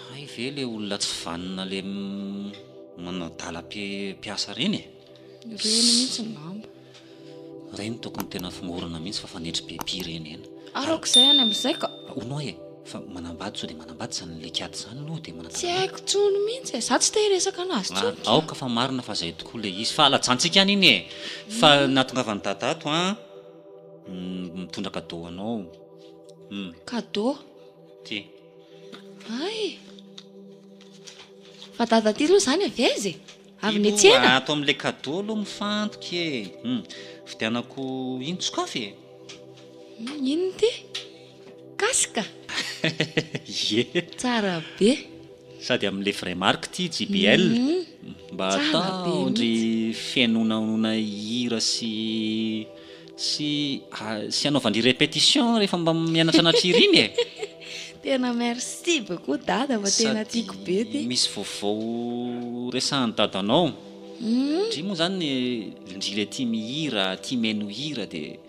Hay ve le olona tsy vanona le manadala mpiasa ireny e? Ireny mihitsy angamba. Ireny tokony tena fongorana mihitsy fa fanetry be pirenena. Ary aok'izay any amin'izay ka. Hono aho e, fa manambady sao dia manambady izany le kiady izany aloha dia manadala Tsy haiko intsony mihitsy e, za tsy te hiresaka anazy intsony ka. Aoka fa marina fa izay tokoa le izy, fa alajantsika ihany iny e. Fa nahatongavan'i Dada ato an, mitondra cadeau anao. Hum. Cadeau? Ty. Hay! Fa Dada ty aloha izany avy aiza e? Avy Io niantsena? ato amin'ilay cadeau aloha mifantoka e! Hum, vidianako ino sokafy e? Hum, inona ity? Casque? Ie. Tsara be. Sady amin'ilay vraie marque ity, JBL. Mba Tsara be atao ndry mihitsy. fihainonahonoana hira sy sy sy anaovan-dry répétition rehefa mba mianatra nature iny e! Tena merci beaucoup dada fa tena tiako be ty. Sady misy vaovao resahan'i dadanao. Ndry moa zany ndry le tia mihira, tia mihaino hira dia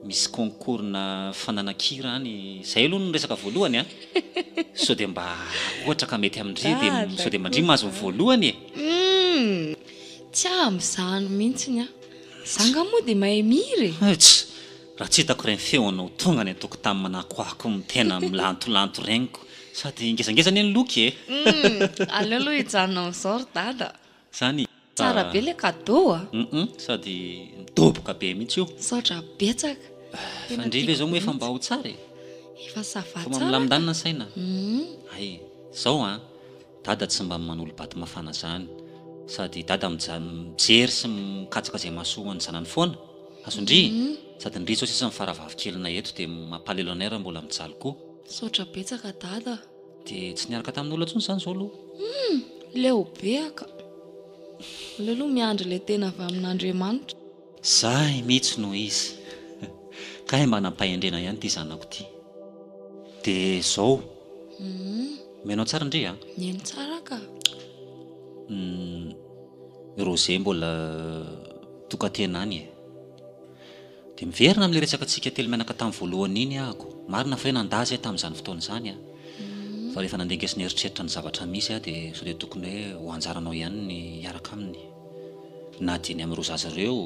misy concours-na fananan-kira any, zay aloha no resaka voalohany an! Sao dia mba ohatra ka mety amin-dry dia sao dia mba ndry mahazo ny voalohany e! Tsy amin'izany mihitsiny aho. Za nga moa dia mahay mihira e! Ets! Raha tsy hitako ireny feonao tonga any an-tokotany manakoako tena milantolanto ireny ko! Sady ngezangeza anie ny look e! Humm! Aleo aloha hijanona amin'izao ry dada! Zany Tsara be le cadeau a! Humm! Sady midoboka be mihitsy io! Misaotra betsaka! Fa ndry ve zao moa efa mba ho tsara e? Efa ça va Efa tsara ka! milamindamina ny saina? Humm! Hay! Zao an! Dada tsy mba manolo-bato mafana zany. Sady dada mijery sy mikatsaka izay mahasoa an'ny zanany foana. Azo ndry? Sady ndry zao sisa ny faravavy kelinay eto dia mampalelo anay raha mbola mijaly koa. Misaotra betsaka dada. Dia tsy niaraka tamin'olona intsony izany izao aloha? Humm! Leo be aho ka. Aleo aloha miandry ilay tena avy amin'Andriamanitra. Zay mihitsy no izy. Kay mba nampahendrena ihany ity zanako ity. Dia izao. Humm. Mihaino tsara ndry a. Mihaino tsara ka. Humm. Roger mbola tokan-tena any e. Dia miverina amin'ilay resaka antsika telo mianaka tamin'ny voalohany iny ahako. Marina fa hoe nandà izay tamin'izany fotoana izany an. Fa rehefa nandinika sy nieritreritra ny zavatra misy aho dia sao dia tokony hoe ho anjaranao ihany ny hiaraka aminy. Na dia ny amin'ireo zaza ireo,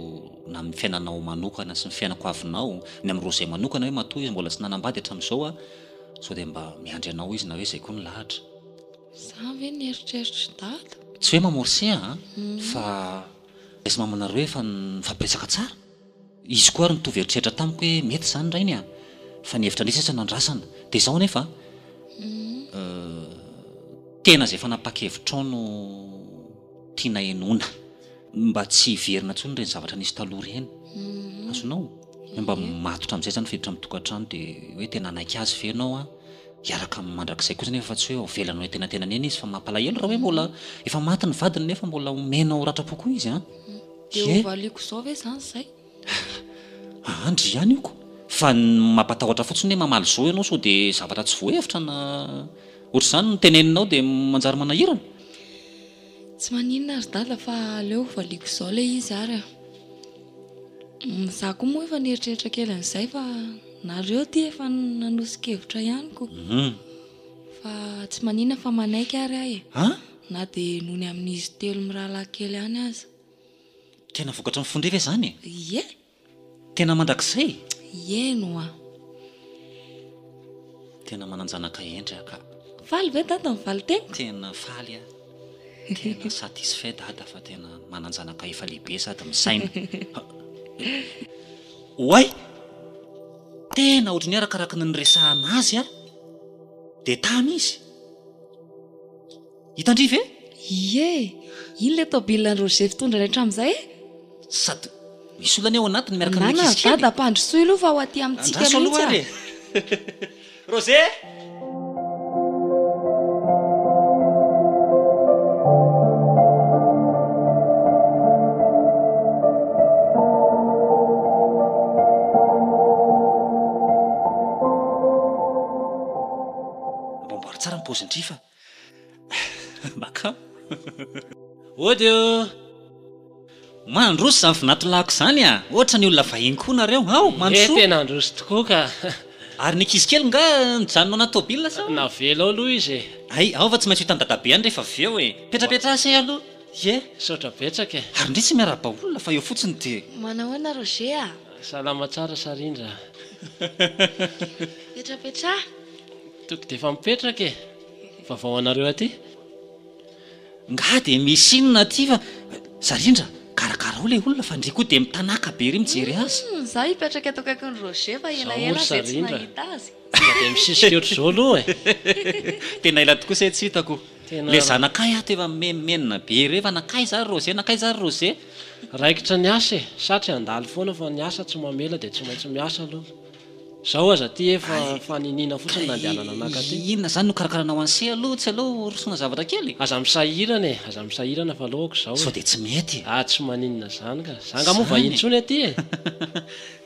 na amin'ny fiainanao manokana sy ny fiainako avinao, ny amin'i Roger manokana hoe matoa izy mbola tsy nanambady hatramin'izao an, sao dia mba miandry anao izy na hoe izay koa ny lahatra. Izany ve ny eritreritr'i Dada? Tsy hoe mamorse an, fa ilay sy mamanareo efa nifampiresaka tsara. Izy koa ary nitovy eritreritra tamiko hoe mety izany rainy a! Fa ny hevitra indray sisa no andrasana. Dia izao anefa an! Tena izay fanapahan-kevitrao no tiana henoina. Mba tsy hiverina intsony ireny zavatra nisy taloha ireny. Azonao? Hoe mba matotra amin'izay izany fiditra amin'ny tokantrano dia hoe tena hanaiky azy ve ianao an? Hiaraka aminy mandrakizay kosa anefa fa tsy hoe avelanao hiantenatenany eny izy fa mampalahelo raha hoe mbola efa maty ny vadiny nefa mbola omenao ratram-po koa izy an! Dia ho valiako izao ve izany izay? Andry ihany io ko! Fa ny mampatahotra fotsiny hoe mamaly zo ianao sao dia zavatra tsy voahevitra na ohatr'izany no teneninao dia manjary manahirana. Tsy maninona ry dada fa aleo ho valiako izao ilay izy ary a! Izaho koa moa efa nieritreritra kely an'izay fa nareo ity efa nanoso-kevitra ihany ko! Fa tsy maninona fa manaiky ary aho e! Na dia noho ny amin'izy telo mirahalahy kely ihany aza. Tena vokatry ny fon-dry ve izany e? Ie! Tena mandrakizay? Eny oa! Tena manan-janaka hendry aho ka. Faly ve dada ny valin-teniko? Tena faly aho. Tena satisfait dada fa tena manan-janaka efa lehibe sady misaina. Oay! Tena ohatran'ny hoe arakaraky ny niresahana azy aho dia tamy izy. Hitan-dry ve? Ie! Iny ilay tomobilan'i Roger fitondrany hatramin'izay e! Sady misy olona anie ao anatiny miaraka amin'ny Nana, ankizy kely. Dada ampandrosoy aloha fa ho aty amintsika Andraso aloha mihitsy ary a! e! Roger! Amboary tsara ny paozin-dry fa. Makà. Ody ô! Mandroso izany vinatolahiko izany a! Ohatra ny olona vahiny koa nareo. Ao, mandrosoa. Ie, tena handroso tokoa ka. Ary ny ankizy kely nga nijanona ao anaty tôbila sa? Navela ao aloha izy e. Hay, ao fa tsy maintsy ho hitan'i dadabe any rehefa avy eo e. Petrapetraha se aloha. Ie. Misaotra betsaka e. Ary ndry tsy miarahaba olona fa eo fotsiny dia. Manahoana Roger a! Salama tsara Sarindra a. Petrapetraha. Toko dia efa mipetraka e. Vaovao anareo aty. Nga dia misy inona aty fa Zarindra, karakarao ilay olona fa ndry koa dia mitanaka be ery mijery azy. Humm, za hipetraka eto akaikin'i Roger fa Zao moa elaela ry zay tsy Zarindra, nahita azy. tonga dia misisika ohatr'izao aloha e. Tena ela tokoa se tsy hitako. Tena. Ilay zanakay ato efa mimenomenona be ery hoe fa nankaiza ary Roger, nankaiza ary Roger. Raikitra ny asa e, satry handalo foana fa ny asa tsy mamela dia tsy maintsy miasa aloha. Zao aza aty efa faniniana fotsiny nandehanana naka aty. Inona zany no karakaranao an'se aloha tsy aleo rosoana zavatra kely? Aza misahirana e, aza misahirana fa aleoko zao e. Sao dia tsy mety e. Ah tsy maninona zany ka. Za nga moa vahiny intsony aty e.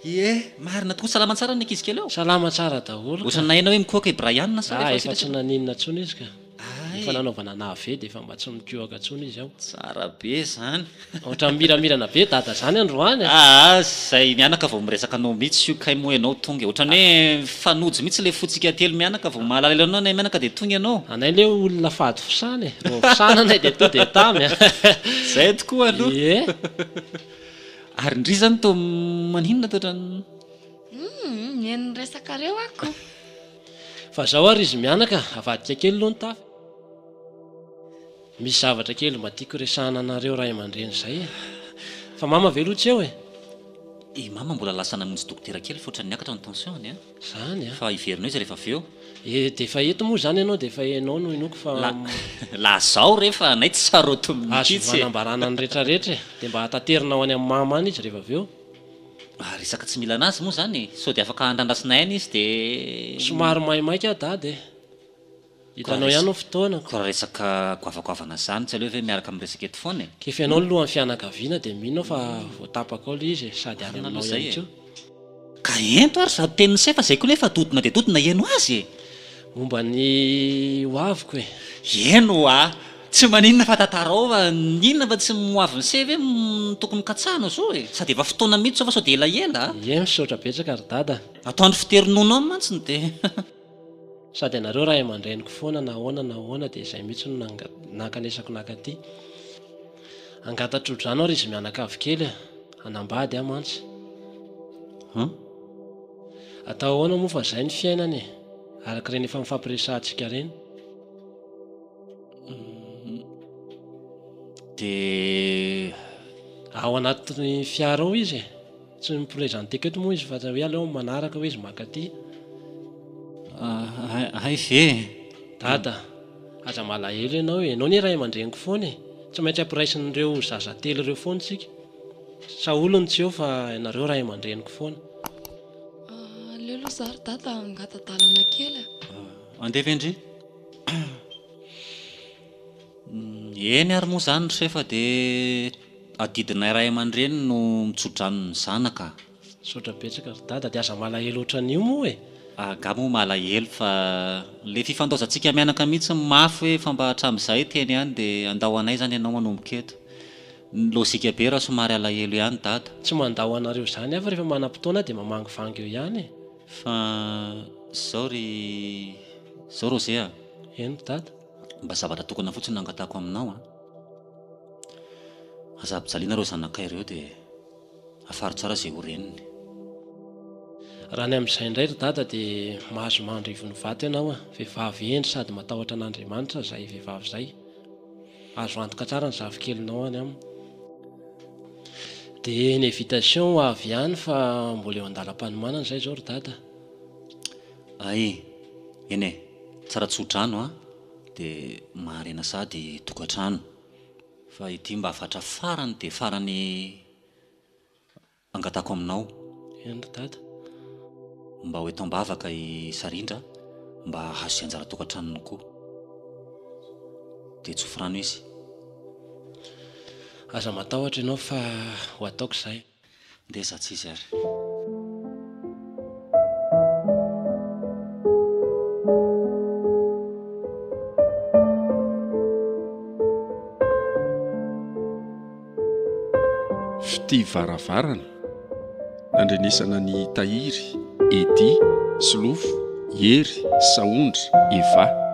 Ie, marina tokoa. Salama tsara ny ankizy kely ao? Salama tsara daholo ka. Ohatran'ny naheno hoe mikohaka i Brian sa Ah efa efa tsy sitrana? naninona intsony izy ka. Hay. Efa nanaovana nave dia efa mba tsy mikohaka intsony izy ao. Tsara be zany. Ohatran'ny miramirana be dada zany androany a. Aa zay mianaka vao miresaka anao mitsy io kay moa ianao tonga e. Ohatran'ny hoe mifanojo mitsy le fotsika telo mianaka vao mahalala anao anay mianaka dia tonga ianao. Anay le olona fady fisana e. Vao fisana anay dia to dia tamy a. Zay tokoa aloha. Ie. Ary ndry zany toa maninona toa ohatran'ny. Humm, mihaino ny resakareo aho ko. Fa zao ary izy mianaka, avadika kely aloha ny tafy. Misy zavatra kely mba tiako resahana anareo ray aman-dreny izay e. Fa mama ve aloha tsy eo e? I mama mbola lasa namonjy dokotera kely fa ohatran'ny niakatra ny tension-ny a. Zany a. Fa hiverina eo izy rehefa avy eo. E, dia efa eto moa izany ianao dia efa ianao no inoako fa. La, lazao re fa anay tsy sarotiny Azo mihitsy e. hanambarana ny retraretra e. Dia mba taterina ho any amin'ny mama any izy rehefa avy eo. Ah, resaka tsy mila anazy moa izany e. Sao dia afaka andrandrasina aina izy dia. Somary maimaika aho dada e. Hitanao ihany ny fotoana ko. Ko raha resaka goavagoavana zany tsy aleo ve miaraka miresaka eto foana e? K'efa ianao no lohan'ny fianakaviana dia mino aho fa voatapaka ao ilay izy e, sady any Marina aminao aloha ihany zay e. koa. Ka ento ary zato tenin'i se fa zay koa nefa dodona dia dodona heno azy e! Momba ny ho aviko e! Heno a! Tsy maninona fa tantarao fa n'inona fa tsy ny ho avin'i se ve no tokony katsahana zao e! Sady efa fotoana mihitsy zao fa sao dia elaela a! Ie misaotra betsaka ry dada. Ataon'ny fitery nono any mantsy no dia. Sady ianareo ray aman-dreniko foana na ahoana na ahoana dia izay mihitsy no nankanesako nankaty. Hangata-tsodrano ary izy mianakavy kely a! Hanambady aho mantsy. Hum? Atao ahoana moa fa izay ny fiainana e! Araka ireny efa nifampiresahantsika ireny. Dia. Ao anatin'ny fiara ao izy e! Tsy mi-presenter-ko eto moa izy fa hoe aleo manaraka hoe izy mankaty. Hay ve e! Dada, aza malahelo ianao e! Ianao anie ray aman-dreniko foana e! Tsy maintsy ampiraisin'ireo zaza telo ireo foana isika. Saholy no tsy eo fa ianareo ray aman-dreniko foana. Aleo aloha za ry dada hangata-dalana kely a! Andeha ve ndry? Eny ary moa izany ry se fa dia adidinay ray aman-dreny no mitso-drano ny zanaka a! Misaotra betsaka ry dada, dia aza malahelo ohatran'io moa e! Angaha moa malahelo fa le fifandaozantsika mianaka mihitsy no mafy hoe fa mba hatramin'izay teny ihany dia handao anay izany ianao manomboka eto. Ny lozika be raha somary alahelo ihany dada. Tsy mandao anareo izany aho fa rehefa manam-potoana aho dia mamangivangy eo ihany e! Fa zao ry zao Roger a! Eny ry dada. Mba zavatra tokana fotsiny no angatahako aminao an! Aza ampijaliana ireo zanakay ireo dia afaro tsara izay ho reniny. Raha ny amin'izay indray ry dada dia mahazo mandry ivon'ny vato ianao an! Vehivavy hendry sady matahotra an'Andriamanitra izay vehivavy izay. Azo antoka tsara ny zafikelinao any aminy. Dia ny invitation ho avy ihany fa mbola eo an-dalam-panomanana izay izao ry dada. Hay, eny e, tsara tso-drano an, dia maharena sady tokantrano. Fa ity mba hafatra farany dia farany angatahako aminao. Eny ry dada. Mba ho eto am-bavaka i Sarindra mba hahazo izay anjara tokantranony koa. Dia tsofy rano izy. Aza matahotra ianao fa ho ataoko izay. Ndeha za tsy izy ary. Fitia varavarana, nandrenesana an'i Tahiry, Eddy, Solofo, Hery, Sahondra, Eva.